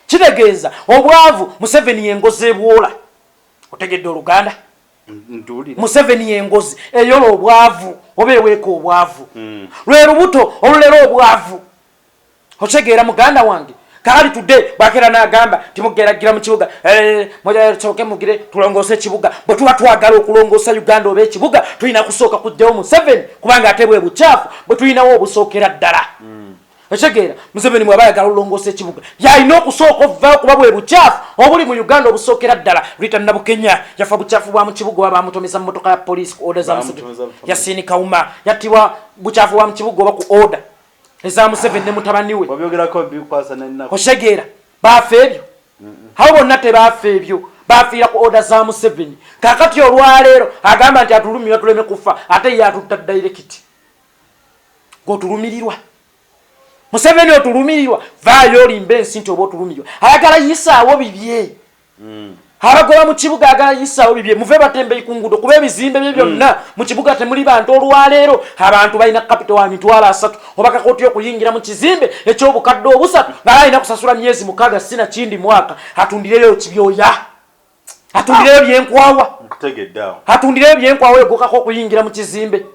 Kitegeeza obwavu Museveni yengozi ebwola. Otegedde Oluganda? Museveni yengozi eyola obwavu oba eweeka obwavu. Lwe lubuto olulera obwavu. Otegeera muganda wange? Kakati tudde bwakera n'agamba timugeragira mu kibuga, sooke mugire tulongoose ekibuga. Bwe tuba twagala okulongoosa Uganda oba ekibuga, tulina kusooka kujjawo Museveni, kubanga ate bwe bukyafu bwe tulinawo obusookera ddala. Otegeera? Museveni bw'aba ayagala olongoosa ekibuga, yalina okusooka ovaayo, kuba bwe bukyafu obuli mu Uganda obusookera ddala. Rita Nabukenya yafa bukyafu bwa mu kibuga, oba bamutomeza mu motoka ya poliisi ku order za Museveni. Yasiini Kawuma yattibwa bukyafu bwa mu kibuga oba ku order eza Museveni ne mutabani we. Otegeera? Baafa ebyo, abo bonna tebaafa ebyo, bafiira ku order za Museveni. Kakati olwaleero agamba nti atulumirwa tuleme kufa, ate ye atutta direct. Gotulumirirwa Museveni, otulumirirwa, vaayo olimba ensi nti oba otulumirirwa. Ayagala yisaawo bibye. Abagoba mu kibuga, agala yisaawo bibye. Muve batembeyi ku nguudo, kuba ebizimbe bye byonna mu kibuga temuli bantu. Olwaleero abantu balina capital wa 300,000, oba kakoti okuyingira mu kizimbe eky'obukadde 300 nga alina kusasula myezi 6, sina kindi mwaka. Atundireyo kibyoya, atundireyo byenkwawa, atundireyo byenkwawa egokako okuyingira mu kizimbe.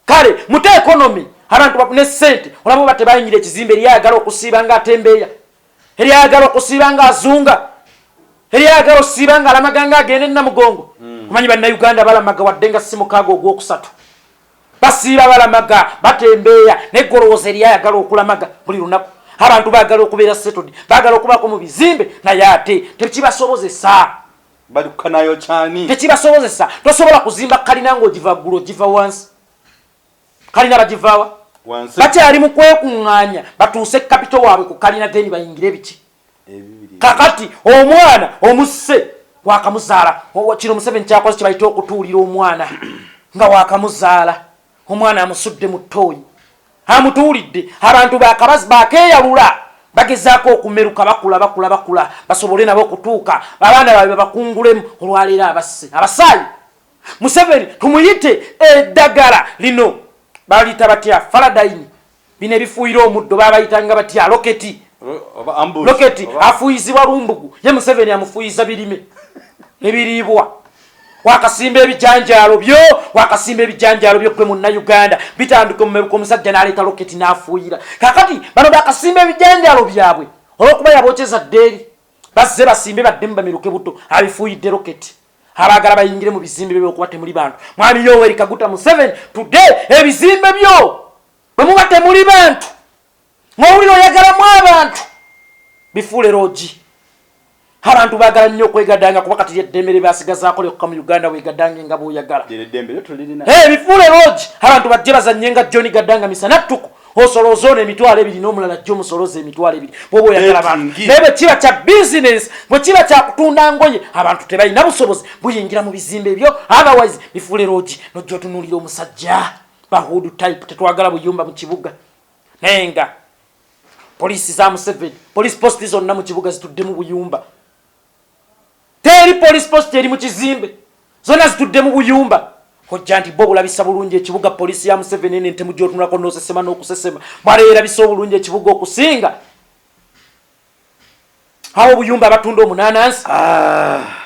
Kale mute economy, abantu bafune sente. Olaba oba tebayingira ekizimbe, eryayagala okusiiba nga atembeeya, eryayagala okusiiba nga azunga, eryayagala okusiiba nga alamaga nga agenda enamugongo. Omanyi Bannayuganda balamaga, wadde nga si 6 ogwokusatu, basiiba balamaga, batembeeya. Naye golowooza eryayagala okulamaga buli lunaku? Abantu baagala okubeera settled, baagala okubaako mu bizimbe, naye ate tekibasobozesa. Bali kukanayo kyani? Tekibasobozesa. Tosobola kuzimba kalina ng'ogiva ggulu, ogiva wansi. Kalina bagivaawa? Bakyali mu kwekuŋŋaanya batuuse capital waabwe ku kalina, then bayingire biki? Kakati omwana omusse wakamuzaala. Kino Museveni kyakoze kibayita okutuulira omwana nga wakamuzaala. Omwana amusudde mu ttooyi, amutuulidde. Abantu bakabazi bakeyalula, bagezaako okumeruka, bakula, bakula, bakula, basobole nabo okutuuka abaana baabwe babakungulemu. Olwaleero abasse abasaayi. Museveni tumuyite eddagala lino baliyita batya? Faradayini, bino ebifuuyira omuddo babayitanga batya? Loketi, loketi afuuyizibwa lumbugu, ye Museveni amufuuyiza birime ebiriibwa. Wakasimba ebijanjaalo byo, wakasimba ebijanjaalo byo gwe Munnayuganda, bitandika omumeruka, omusajja n'aleeta loketi n'afuuyira. Kakati bano bakasimba ebijanjaalo byabwe, olwokuba yabokyeza ddeeri, bazze basimbe baddemu bameruke buto, abifuuyidde loketi. Abaagala bayingire mu bizimbe bye okuba temuli bantu. Mwami Yoweri Kaguta Museveni, today ebizimbe byo bwe muba temuli bantu, ng'owulira oyagalamu abantu, bifuule lodge. Abantu baagala nnyo okwegadanga, kuba kati lyeddembe lye basigazaako lyokka mu Uganda, wegadange nga bw'oyagala. Bifuule lodge, abantu bajje bazanye nga John Gadanga misanattuku. Osolooza ono 20,000 n'omulala jjo omusolooza 20,000 bwoba oyagala bantu. Naye bwe kiba kya bizinesi, bwe kiba kya kutunda ngoye, abantu tebalina busobozi buyingira mu bizimbe ebyo. Otherwise bifuule lodge, nojja otunuulira omusajja. Ba hood type, tetwagala buyumba mu kibuga. Naye nga poliisi za Museveni, police post zonna mu kibuga zitudde mu buyumba. Teri police post eri mu kizimbe, zonna zitudde mu buyumba. Ojja nti bo bulabisa bulungi ekibuga. Poliisi ya Museveni ene ntemu gyotunulako n'osesema n'okusesema, bwala erabisa obulungi ekibuga okusinga awo obuyumba abatunda omunanansi.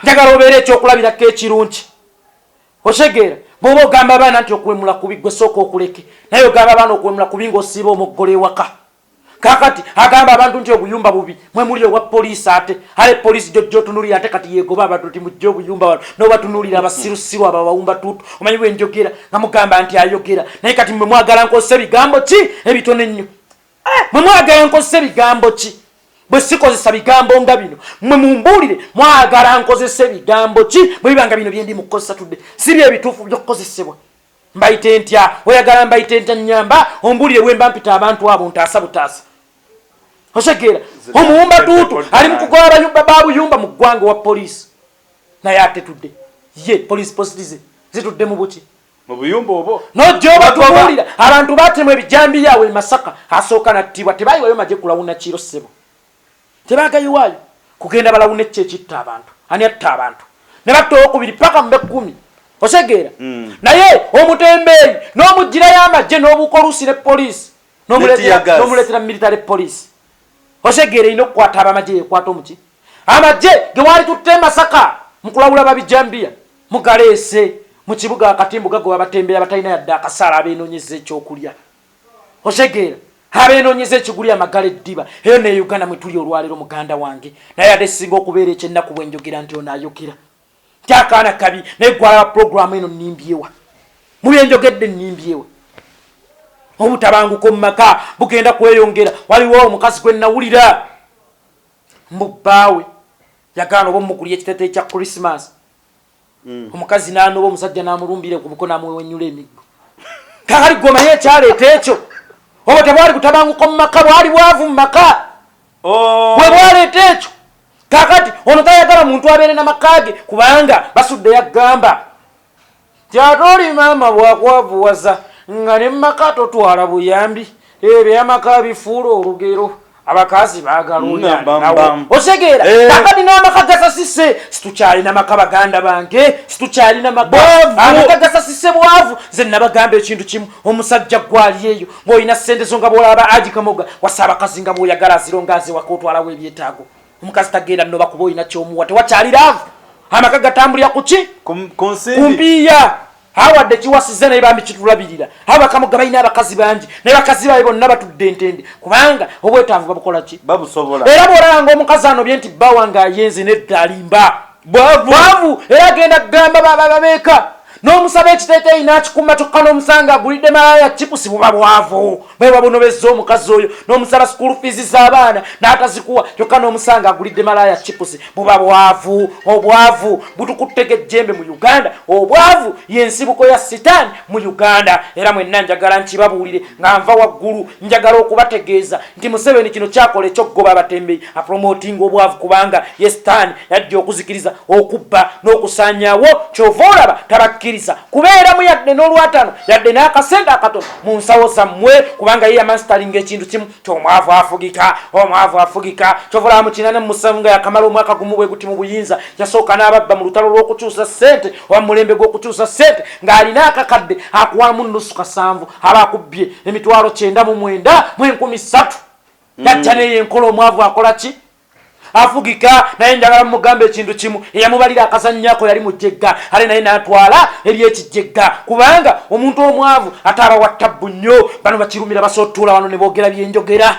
Njagala obeere ekyokulabirako ekirungi. Otegeera? Bw'oba ogamba abaana nti okuwemula kubi, gwe sooka okuleke. Naye ogamba abaana okuwemula kubi ng'osiiba omuggolo ewaka. Kakati agamba abantu nti obuyumba bubi, mwe muli obwa poliisi, ate ale poliisi jojja otunulira, ate kati yegoba abantu nti mujje obuyumba wano, n'obatunuulira abasirusiru abo abawumba tuutu. Omanyi bwe njogera nga mugamba nti ayogera, naye kati mwe mwagala nkozesa ebigambo ki ebitono ennyo? Mwe mwagala nkozesa ebigambo ki? Bwe sikozesa bigambo nga bino, mwe mumbuulire, mwagala nkozesa ebigambo ki bwe biba nga bino byendi mu kukozesa tudde si bye bituufu by'okukozesebwa? Mbayite ntya? Oyagala mbayite ntya? Nyamba ombuulire bwe mba mpita abantu abo ntaasa butaasa. Otegeera? Omuwumba tuutu ali mu kugoba abayumba ba buyumba mu ggwanga wa poliisi, naye ate tudde ye police post ze zitudde mu buki? Mu buyumba obwo. Nojja obatubuulira abantu batemwa ebijambiya awo e Masaka, asooka nattibwa, tebayiwayo magye kulawuna kiro, ssebo, tebagayiwaayo kugenda balawuna. Ekyo ekitta abantu, ani atta abantu? Ne batta owokubiri paka mu bekkumi. Otegeera? Naye omutembeeyi n'omuggyirayo amagye n'obuuka oluusi ne poliisi n'omuleetera military police. Otegeera? Erina okukwata abamagye, yekwata omuki amagye ge waali tutte e Masaka mukulawula babijambiya, mugaleese mu kibuga akatimbu gagoba abatembeeyi abatalina yadde akasaala, abeenoonyeza ekyokulya. Otegeera? Abeenoonyeza ekiguli amagala eddiba. Eyo ne Uganda mwe tuli olwaleero, muganda wange. Naye ate singa okubeera ekyennaku bwe njogera nti ono ayogera nti akaana kabi, naye gwalaba pulogulaamu eno nnimbyewa mu byenjogedde, nnimbyewa. Obutabanguko mu maka bugenda kweyongera. Waliwo omukazi gwe nnawulira mbu bbaawe yagaana oba omugulya ekiteeteeyi kya Christmas. Omukazi n'anoba omusajja n'amulumbira ku buko n'amuwenyula emiggo. Kakali gwe omanyi ekyaleeta ekyo, obwo tebwali butabanguko mu maka, bwali bwavu mu maka. Oh. Bwe bwaleeta ekyo. Kakati ono tayagala muntu abeere na maka ge, kubanga basudde yagamba nti ate oli maama bwakwavuwaza nga ne mumaka totwala buyambi, ebyamaka bifuula olugero, abakazi baagala oyanawo. Otegeera? Eh. Kakati n'amaka gasasise, situkyalina maka, baganda bange, situkyalina maka. Bwavu. Amaka gasasise, bwavu. Nze nabagamba ekintu kimu, omusajja gwali eyo ng'olina ssente zo nga bwolaba agikamoga, wasa abakazi nga bw'oyagala, azironga aziwaka, otwalawo ebyetaago, omukazi tagenda noba kuba olina kyomuwa. Tewakyali love, amaka gatambulira ku ki? Ku nsimbi. Kumpiiya. Awadde kiwasiza naye bambi kitulabirira. Abakamuga balina abakazi bangi, naye bakazi babe bonna batudde entende, kubanga obwetaavu babukola ki? Babusobola. Era bw'olaba nga omukazi anobye nti bba wange ayenze, nedda, alimba. Bwavu. Bwavu. Era agenda kugamba babeeka n'omusaba ekiteeteeyi n'akikuma, kyokka n'omusanga agulidde malaaya chipusi. Buba bwavu bwe babunobezza omukazi oyo. N'omusaba school fees z'abaana n'atazikuwa, kyokka n'omusanga agulidde malaaya chipusi. Buba bwavu. Obwavu butukuttega ejjembe mu Uganda. Obwavu y'ensibuko ya sitaani mu Uganda. Era mwenna njagala nkibabuulire nga nva waggulu, njagala okubategeeza nti Museveni kino kyakola ekyokugoba abatembeyi, apromotinga obwavu, kubanga ye sitaani yajja okuzikiriza, okubba n'okusaanyaawo. Kyova olaba tabakkiriza kubeeramu yadde n'olwataano, yadde n'akasente akatono mu nsawo zammwe, kubanga ye yamasteringa ekintu kimu ti omwavu afugika, omwavu afugika. Kyova olaba mu 87, nga yakamala omwaka gumu bwe guti mu buyinza, yasooka n'ababba mu lutalo lw'okukyusa ssente oba mu mulembe gw'okukyusa ssente, ng'alina akakadde akuwamu nusu kasanvu, aba akubbye 993,300. Yajja neyo enkola, omwavu akola ki? Afugika. Naye njagala mugamba ekintu kimu, eyamubalira akazannyako yali mujegga, ate naye n'atwala eryekijegga, kubanga omuntu omwavu ate aba wa tabbu nnyo. Bano bakirumira basotuula wano ne boogera byenjogera,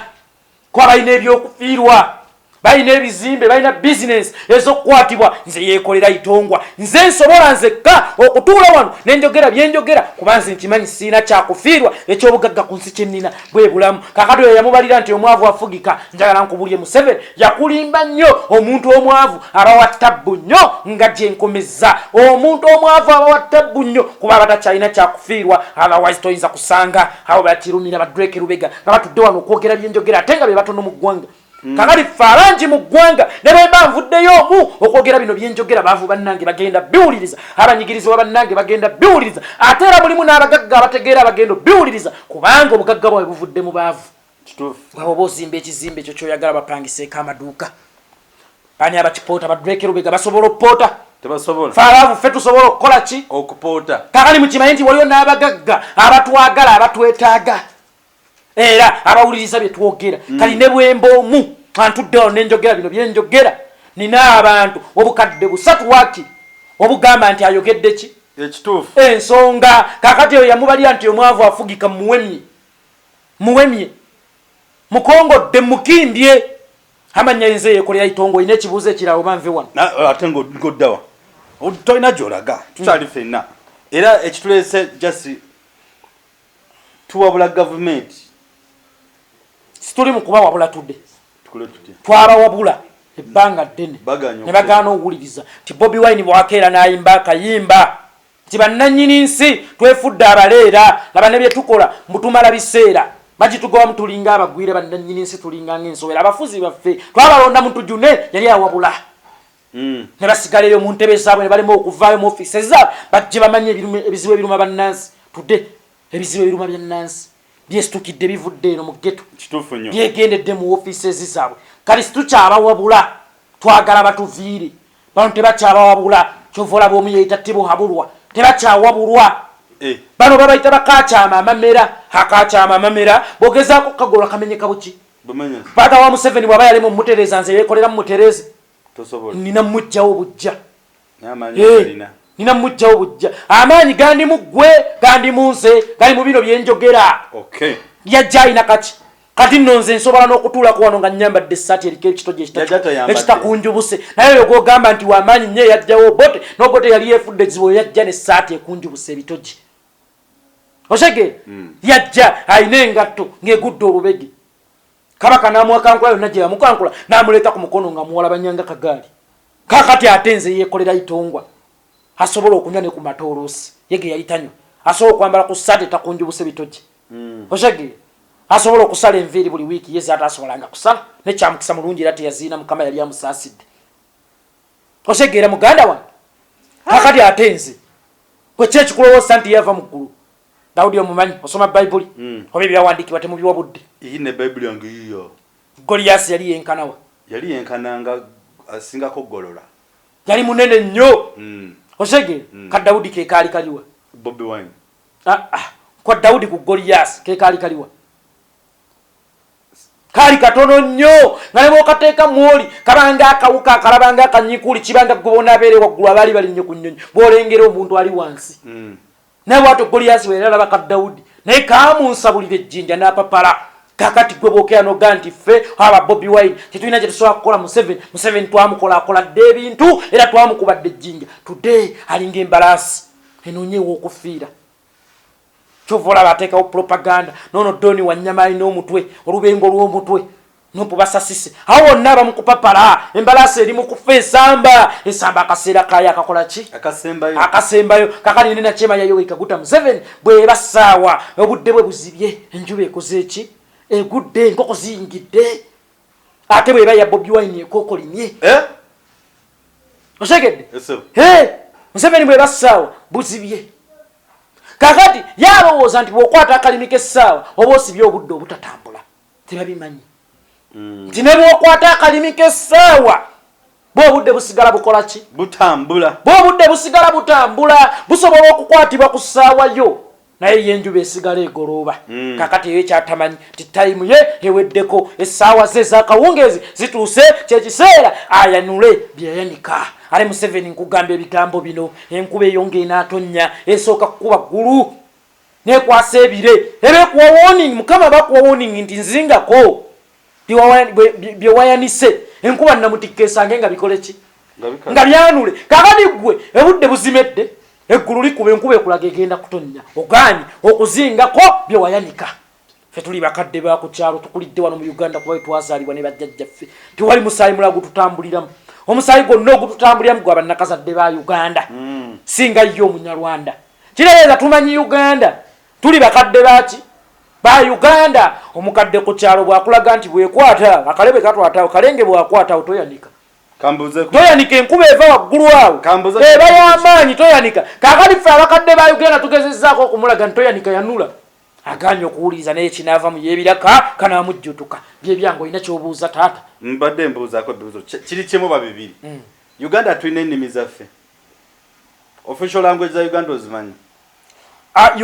kuba balina ebyokufiirwa, balina ebizimbe, balina bizinesi ez'okukwatibwa. Nze yeekolera itongwa, nze nsobola nzekka okutuula wano nenjogera byenjogera, kuba nze nkimanyi siina kyakufiirwa. Ekyobugagga ku nsi kyennina bwe bulamu. Kakati oyo yamubalira nti omwavu afugika, njagala nkubulye, Museveni yakulimba nnyo. Omuntu omwavu aba wa tabbu nnyo, nga gyenkomeza, omuntu omwavu aba wa tabbu nnyo, kuba aba takyalina kyakufiirwa. Otherwise toyinza kusanga abo bakirumira badreke Lubega nga batudde wano okwogera byenjogera, ate nga be batono mu ggwanga. Kakati ffe abangi mu ggwanga, ne bwemba nvuddeyo omu okwogera bino byenjogera, baavu bannange bagenda biwuliriza, abanyigirizibwa bannange bagenda biwuliriza. Ate era mulimu n'abagagga abategeera abagenda obiwuliriza, kubanga obugagga bwabwe buvudde mu baavu. Kituufu. Nga oba ozimba ekizimbe ekyo kyoyagala, bapangiseeko amaduuka, bani abakipoota? Badreke Lubega basobola okupoota? Tebasobola. Fe abaavu ffe tusobola okukola ki? Okupoota. Kakali mukimanyi nti waliwo n'abagagga abatwagala, abatwetaaga, era abawuliriza bye twogera. Kali ne bwemba omu antudde wano nenjogera bino byenjogera, nina abantu 3,000 wakiri obugamba nti ayogedde ki? Ekituufu. Ensonga. Kakati oyo yamubalira nti omwavu afugika, muwemye, muwemye, mukongodde, mukimbye. Amanya nze yekolera itongo. Olina ekibuuzo ekirala oba nve wano? Ate ng'oddawa? Tolina gy'olaga, tukyali ffenna. Era ekituleese, just tuwabula gavumenti. Situli mu kubawabula tudde. Tukole tutya? Twabawabula ebbanga ddene. Bagaanye. Ne bagaana owuliriza nti Bobi Wine bwakeera n'ayimba akayimba nti bannannyini nsi twefudde abaleera, laba ne bye tukola, mbu tumala biseera bagitugobamu, tulinga abagwire, bannannyini nsi tulinga ng'ensowera, abafuzi baffe twabalonda mutujune. Yali awabula. Ne basigaleyo mu ntebe zaabwe, ne balema okuvaayo mu ofiisi zaabwe bajje bamanye ebizibu ebiruma bannansi. Tudde ebizibu ebiruma byannansi byesitukidde, bivudde eno mu ghetto. Kituufu nnyo. Byegendedde mu ofiisi zaabwe. Kati situkyabawabula, twagala batuviire. Bano tebakyabawabula. Kyova olaba omu yeyita Tibuhabulwa. Tebakyawabulwa. Bano babayita bakakyama amamera. Akakyama amamera bwogezaako kukagolwa kamenyeka buki. Taata wa Museveni bw'aba yalema omutereeza, nze yeekolera mumutereeze. Nina mujjawo bujja, nina mujjawo bujja. Amaanyi gandi mu ggwe, gandi mu nze, gali mu bino byenjogera. Yajja alina kaki. Kati nno nze nsobola n'okutuulako wano nga nnyambadde essaati eriko ekitogi ekitakunjubuse, naye oyo gwogamba nti wamaanyi nnyo eyajjawo Obote, n'Obote yali yeefudde ekizibu, yajja n'essaati ekunjubuse ebitogi. Otegeera? Yajja alina engatto ng'egudde olubege. Kabaka n'amwakankula yonna gye yamukankula, n'amuleeta ku mukono nga muwalabanyanga kagaali. Kakati ate nze yeekolera Itongwa asobola okunywa ne ku mata oluusi ye ge yali tanywa, asobola okwambala ku ssaati etakunjubuse bitogi. Otegeera? Asobola okusala enviiri buli wiiki, ye zaatasobolanga kusala, nekyamukisa mulungi era teyaziina, Mukama yali amusaasidde. Otegeera, muganda wange? Kakati ate nze gwe ki ekikulowooza nti yava mu ggulu? Dawudi omumanyi, osoma Bayibuli? Oba ebyawandiikibwa temubiwa budde? Ne Bayibuli yange yiyo. Goliyasi yali yenkanawa? Yali yenkananga asingako Golola. Yali munene nnyo. Otegeera? Ka Dawudi ke kaali kaliwa? Bobi Wine. Ah, ah. Kwa Dawudi ku Goliyasi ke kaali kaliwa? Kaali katono nnyo, nga ne bw'okateeka mwoli kabanga akawuka akalabanga akanyikuuli, kibanga gwe bonaabeere waggulu abaali balinnye ku nnyonyi bw'olengera omuntu ali wansi. Naye bwatyo Goliyasi bwe yali alaba ka Dawudi, naye kaamunsabulira ejjinja n'apapala. Kakati gwe bwokera noga nti ffe aba Bobi Wine tetulina kye tusobola kukola Museveni. Museveni twamukola, akola dda ebintu, era twamukubadde ejjinja. Today alinga embalaasi enoonye ew'okufiira. Kyova olaba ateekawo propaganda noono Doni Wanyama alina omutwe olubengo lw'omutwe nupu basasise awo wonna abamukupapala. Embalaasi eri mu kufa, esamba esamba akaseera kaayo akakola ki? Akasembayo. Akasembayo. Kakati nina kyemanya, Yoweri Kaguta Museveni bweba ssaawa obudde bwe buzibye, enjuba ekoze eki? Egudde, enkoko ziyingidde. Ate bweba ya Bobi Wine ekookolimye. Eh? Otegedde? Museveni bweba ssaawa buzibye. Kakati yalowooza nti bw'okwata akalimi k'essaawa oba osibye obudde obutatambula. Tebabimanyi nti ne bw'okwata akalimi k'essaawa, bwe obudde busigala bukola ki? Butambula. Bwe obudde busigala butambula, busobola okukwatibwa ku ssaawa yo, naye ye enjuba esigala egolooba. Kakati eyo ekyatamanyi nti time ye eweddeko, essaawa ze ez'akawungeezi zituuse, kyekiseera ayanule byeyayanika. Ale Museveni, nkugamba ebigambo bino, enkuba eyo ng'enaatonnya esooka kukuba ggulu nekwasa ebire, eba ekuwa warning. Mukama bakuwa warning nti nzingako byewayanise, enkuba namutikka esange nga bikole ki? Nga byanule. Kakati gwe ebudde buzimedde, eggulu likuba enkuba ekulaga egenda kutonnya, ogaanye okuzingako byewayanika. Ffe tuli bakadde ba ku kyalo, tukulidde wano mu Uganda kuba twazaalibwa ne bajjajjaffe. Tewali musaayi mulala gututambuliramu, omusaayi gwonna ogututambuliramu gwa bannakazadde ba Uganda. Singa ye Omunyarwanda kitegeeza tumanyi Uganda, tuli bakadde baki? Ba Uganda. Omukadde ku kyalo bwakulaga nti bwekwata akalebe katwatawo kalenge, bwakwatawo toyanika. Toyanika, enkuba eva waggulu awo eba y'amaanyi, toyanika. Kakati ffe abakadde ba Uganda tugezezzaako okumulaga nti toyanika, yanula. Aganye okuwuliriza, naye kinaava mu yeebiraka kanamujjutuka byebyange. Olina kyobuuza, taata? Mbadde mbuuzaako ebibuuzo kiri kimu ba bibiri. Uganda tulina ennimi zaffe, official language za Uganda ozimanyi?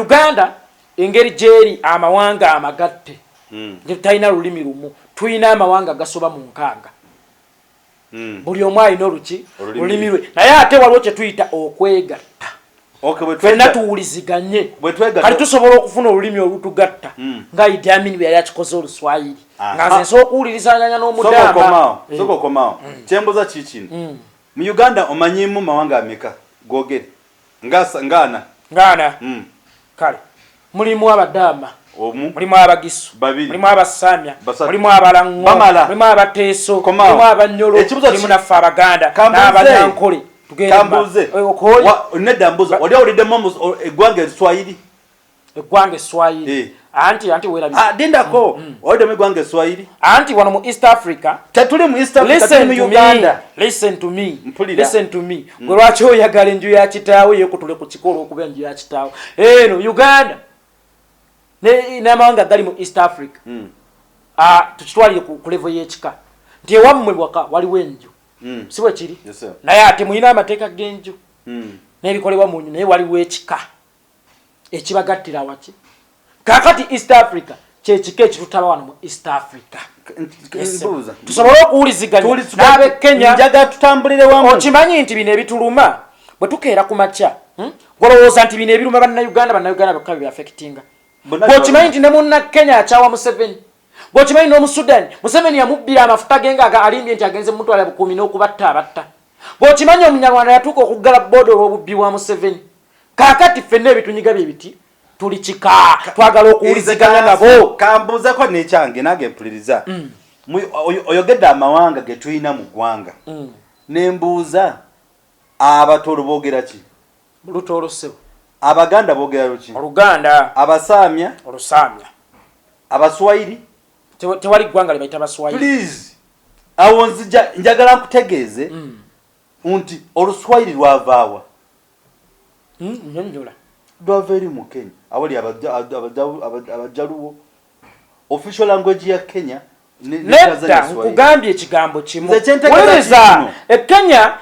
Uganda engeri gyeri amawanga amagatte, nti tutalina lulimi lumu, tulina amawanga gasoba mu 60. Buli omu alina oluki? Olulimi lwe. Naye ate waliwo kye tuyita okwegatta, fenna tuwuliziganye. Kati tusobola okufuna olulimi olutugatta, nga Idi Amin bwe yali akikoze Oluswayiri, nga nze nsobola okuwulirizaganya n'omudaama. Soka okomaawo. Kyembuuza kikino, mu Uganda omanyimu mawanga ameka? Gogere ngaana. Ngaana? Kale mulimu Abadaama, mulimu Abagisu, mulimu Abasamya, mulimu Abalaŋŋo, mulimu Abateeso, mulimu Abanyolo, mulimu naffe Abaganda n'Abanyankole. Kambuuze, nedda, mbuuza, oli owuliddemu eggwanga Eswayiri? Eggwanga Eswayiri? Anti werabye. Dindako, owuliddemu eggwanga Eswayiri? Anti wano mu East Africa. Tetuli mu East Africa, tuli mu Uganda. Listen to me, listen to me. Gwe lwaki oyagala enju ya kitaawe yekutule ku kikolo okuba enju ya kitaawe? Eno Uganda n'amawanga gali mu East Africa, tukitwalire ku level y'ekika nti ewammwe waka waliwo enju, si bwe kiri? Naye ate mulina amateeka g'enju. N'ebikolebwa mu nju, naye waliwo ekika ekibagattira waki. Kakati East Africa kyekika ekitutaba wano mu East Africa. Tusobole okuwuliziganya n'ab'e Kenya. Njagala tutambulire wamu. Okimanyi nti bino ebituluma bwe tukeera ku makya, Golowooza nti bino ebiruma Bannayuganda, Bannayuganda bokka bye affectinga? Bw'okimanyi nti ne munna Kenya akyawa Museveni? Bw'okimanyi n'Omusudan Museveni yamubbira amafuta ge nga alimbye nti agenze mumutwala bukuumi n'okubatta abatta? Bw'okimanyi Omunyarwanda yatuuka okuggala booda olw'obubbi bwa Museveni? Kaakati ffenna ebitunyiga bye biti, tuli kika, twagala okuwuliziganya nabo. Kambuuzako nekyange nange mpuliriza. Oyogedde amawanga ge tulina mu ggwanga, nembuuza, Abatoro boogera ki? Lutooro ssebo. Abaganda boogera luki? Oluganda. Abasaamya? Olusaamya. Abaswayiri? Tewali ggwanga lye bayita Baswayiri. Please, awo nzija njagala nkutegeeze nti Oluswayiri lwavaawa? Nnyonnyola. Lwava eri mu Kenya awali Abajaluwo. Official language ya Kenya Nedda, nkugambye ekigambo kimu. Wuliriza, e Kenya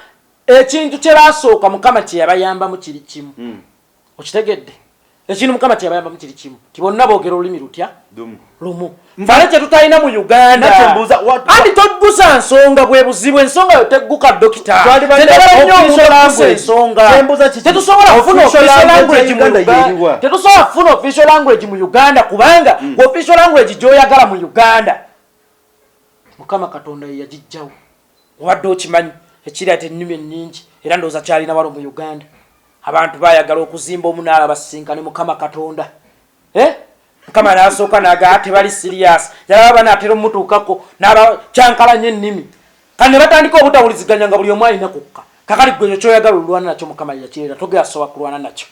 ekintu kye baasooka Mukama kye yabayambamu kiri kimu. Okitegedde? Ekintu Mukama kye yabayambamu kiri kimu, ti bonna boogera olulimi lutya? Lumu. Fale kye tutalina mu Uganda. Andi toggusa nsonga, bwe buzibu, ensonga yo tegguka, dokita. Tetusobola kufuna official language mu Uganda. Tetusobola kufuna official language mu Uganda kubanga official language gy'oyagala mu Uganda Mukama Katonda ye yagijjawo. Obadde okimanyi ekiri ati ennimi ennyingi, era ndowooza kyalina wano mu Uganda. Abantu bayagala okuzimba omunaala basinkane Mukama Katonda. Mukama n'asooka n'agaa tebali serious, yalaba banaatera omutuukako n'aba kyankalanya ennimi, kati ne batandika obutawuliziganya nga buli omu alina kukka. Kakati gwe ekyo ky'oyagala olwana nakyo Mukama ye yakireeta, togera sobola kulwana nakyo.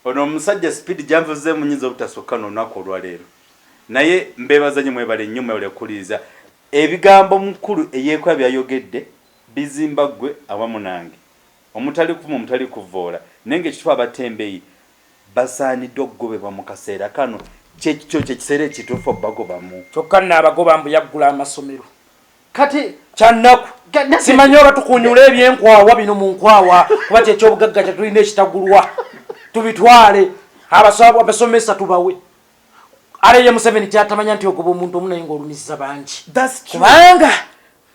Ono omusajja speed gyanvuzeemu nyinza obutasukka n'olunaku olwaleero, naye mbeebaza nnyo, mwebale nnyo, mwebale kuwuliriza ebigambo mukulu eyeekola byayogedde bizimba ggwe awamu nange, omutali kuvuma, omutali kuvvoola, naye ng'ekitufu abatembeeyi basaanidde okugobebwa mu kaseera kano. Kyekyo kyekiseera ekituufu obagobamu. Kyokka nno abagoba mbu yaggula amasomero. Kati kyannaku, simanyi oba tukunyula ebyenkwawa bino mu nkwawa, kuba kyekyobugagga kyetulina ekitagulwa, tubitwale abasomesa tubawe. Ale ye Museveni kyatamanya nti ogoba omuntu omu naye ng'olumizza bangi, kubanga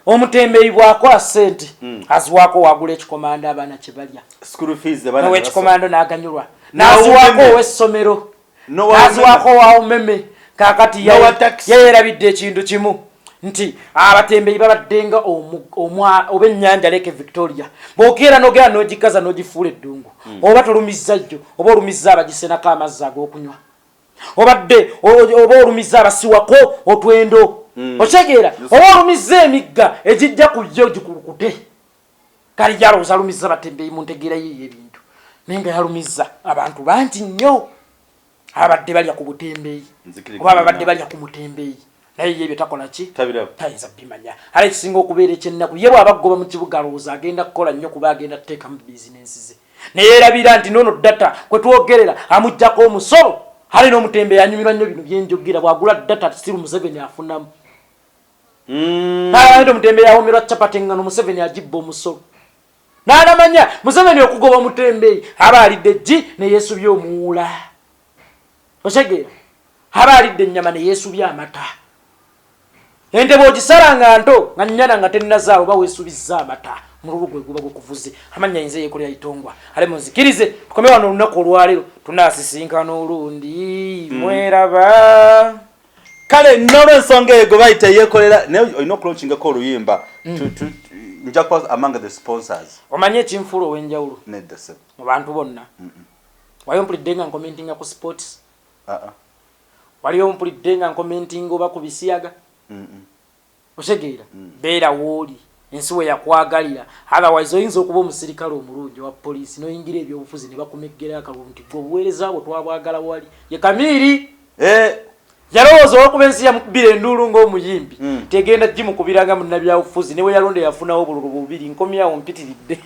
omutembeeyi bw'akola ssente aziwaako wagula ekikomando abaana kye balya, n'owekikomando n'aganyulwa, n'aziwaako ow'essomero, n'aziwaako owa umeme. Kaakati yeyerabidde ekintu kimu nti abatembeeyi babaddenga oba ennyanja Lake Victoria, bw'okeera n'ogenda n'ogikaza n'ogifuula eddungu, oba tolumizza jjo, oba olumizza abagisenako amazzi ag'okunywa, obadde oba olumizza abasiwako otwendo, okitegeera, oba olumizza emigga egijja ku yo gikulukute. Kale gyalowooza alumizza batembeeyi mu ntegeera ye ey'ebintu, naye nga yalumizza abantu bangi nnyo abadde balya ku butembeeyi oba ababadde balya ku mutembeeyi, naye ye ebyo takola ki, tayinza bimanya. Ale ekisinga okubeera ekyennaku, ye bw'aba aggoba mu kibuga alowooza agenda kukola nnyo kuba agenda kuteekamu bizinensi ze, neyerabira nti nono data kwe twogerera amuggyako omusolo. Ale n'omutembeeyi anyumirwa nnyo bino byenjogera, bw'agula data siru Museveni afunamu. Nalaba nti omutembeeyi awomerwa capati engano, Museveni agibba omusolo. N'anamanya Museveni okugoba omutembeeyi aba alidde eggi ne yeesubya omuwuula, otegeera, aba alidde ennyama ne yeesubya amata. Ente bw'ogisala nga nto nga nnyana nga tennazaala oba weesubizza amata, omululu gwe guba gukuvuze. Amannya yinza yeekolera itongwa. Ale munzikirize tukome wano olunaku olwaleero, tunaasisinkana olundi. Mweraba. Kale n'olwensonga eyo gwe bayita eyeekolera, naye olina okulauchingako oluyimba. Nja kuba among the sponsors. Omanyi ekinfuula ow'enjawulo Nedda ssebo. mu bantu bonna? Wali ompulidde nga nkomentinga ku sports? Wali ompulidde nga nkomentinga oba ku bisiyaga? Otegeera? Beera wooli ensi we yakwagalira, otherwise oyinza okuba omusirikale omulungi owa poliisi n'oyingira ebyobufuzi ne bakumeggera akalulu nti gwe obuweereza bwo twabwagala wali. Ye Kamiiri yalowooza olwokuba ensi yamukubira enduulu ng'omuyimbi, tegenda gimukubira nga munnabyabufuzi, ne bwe yalonda yafunawo obululu bubiri. Nkomyawo mpitiridde.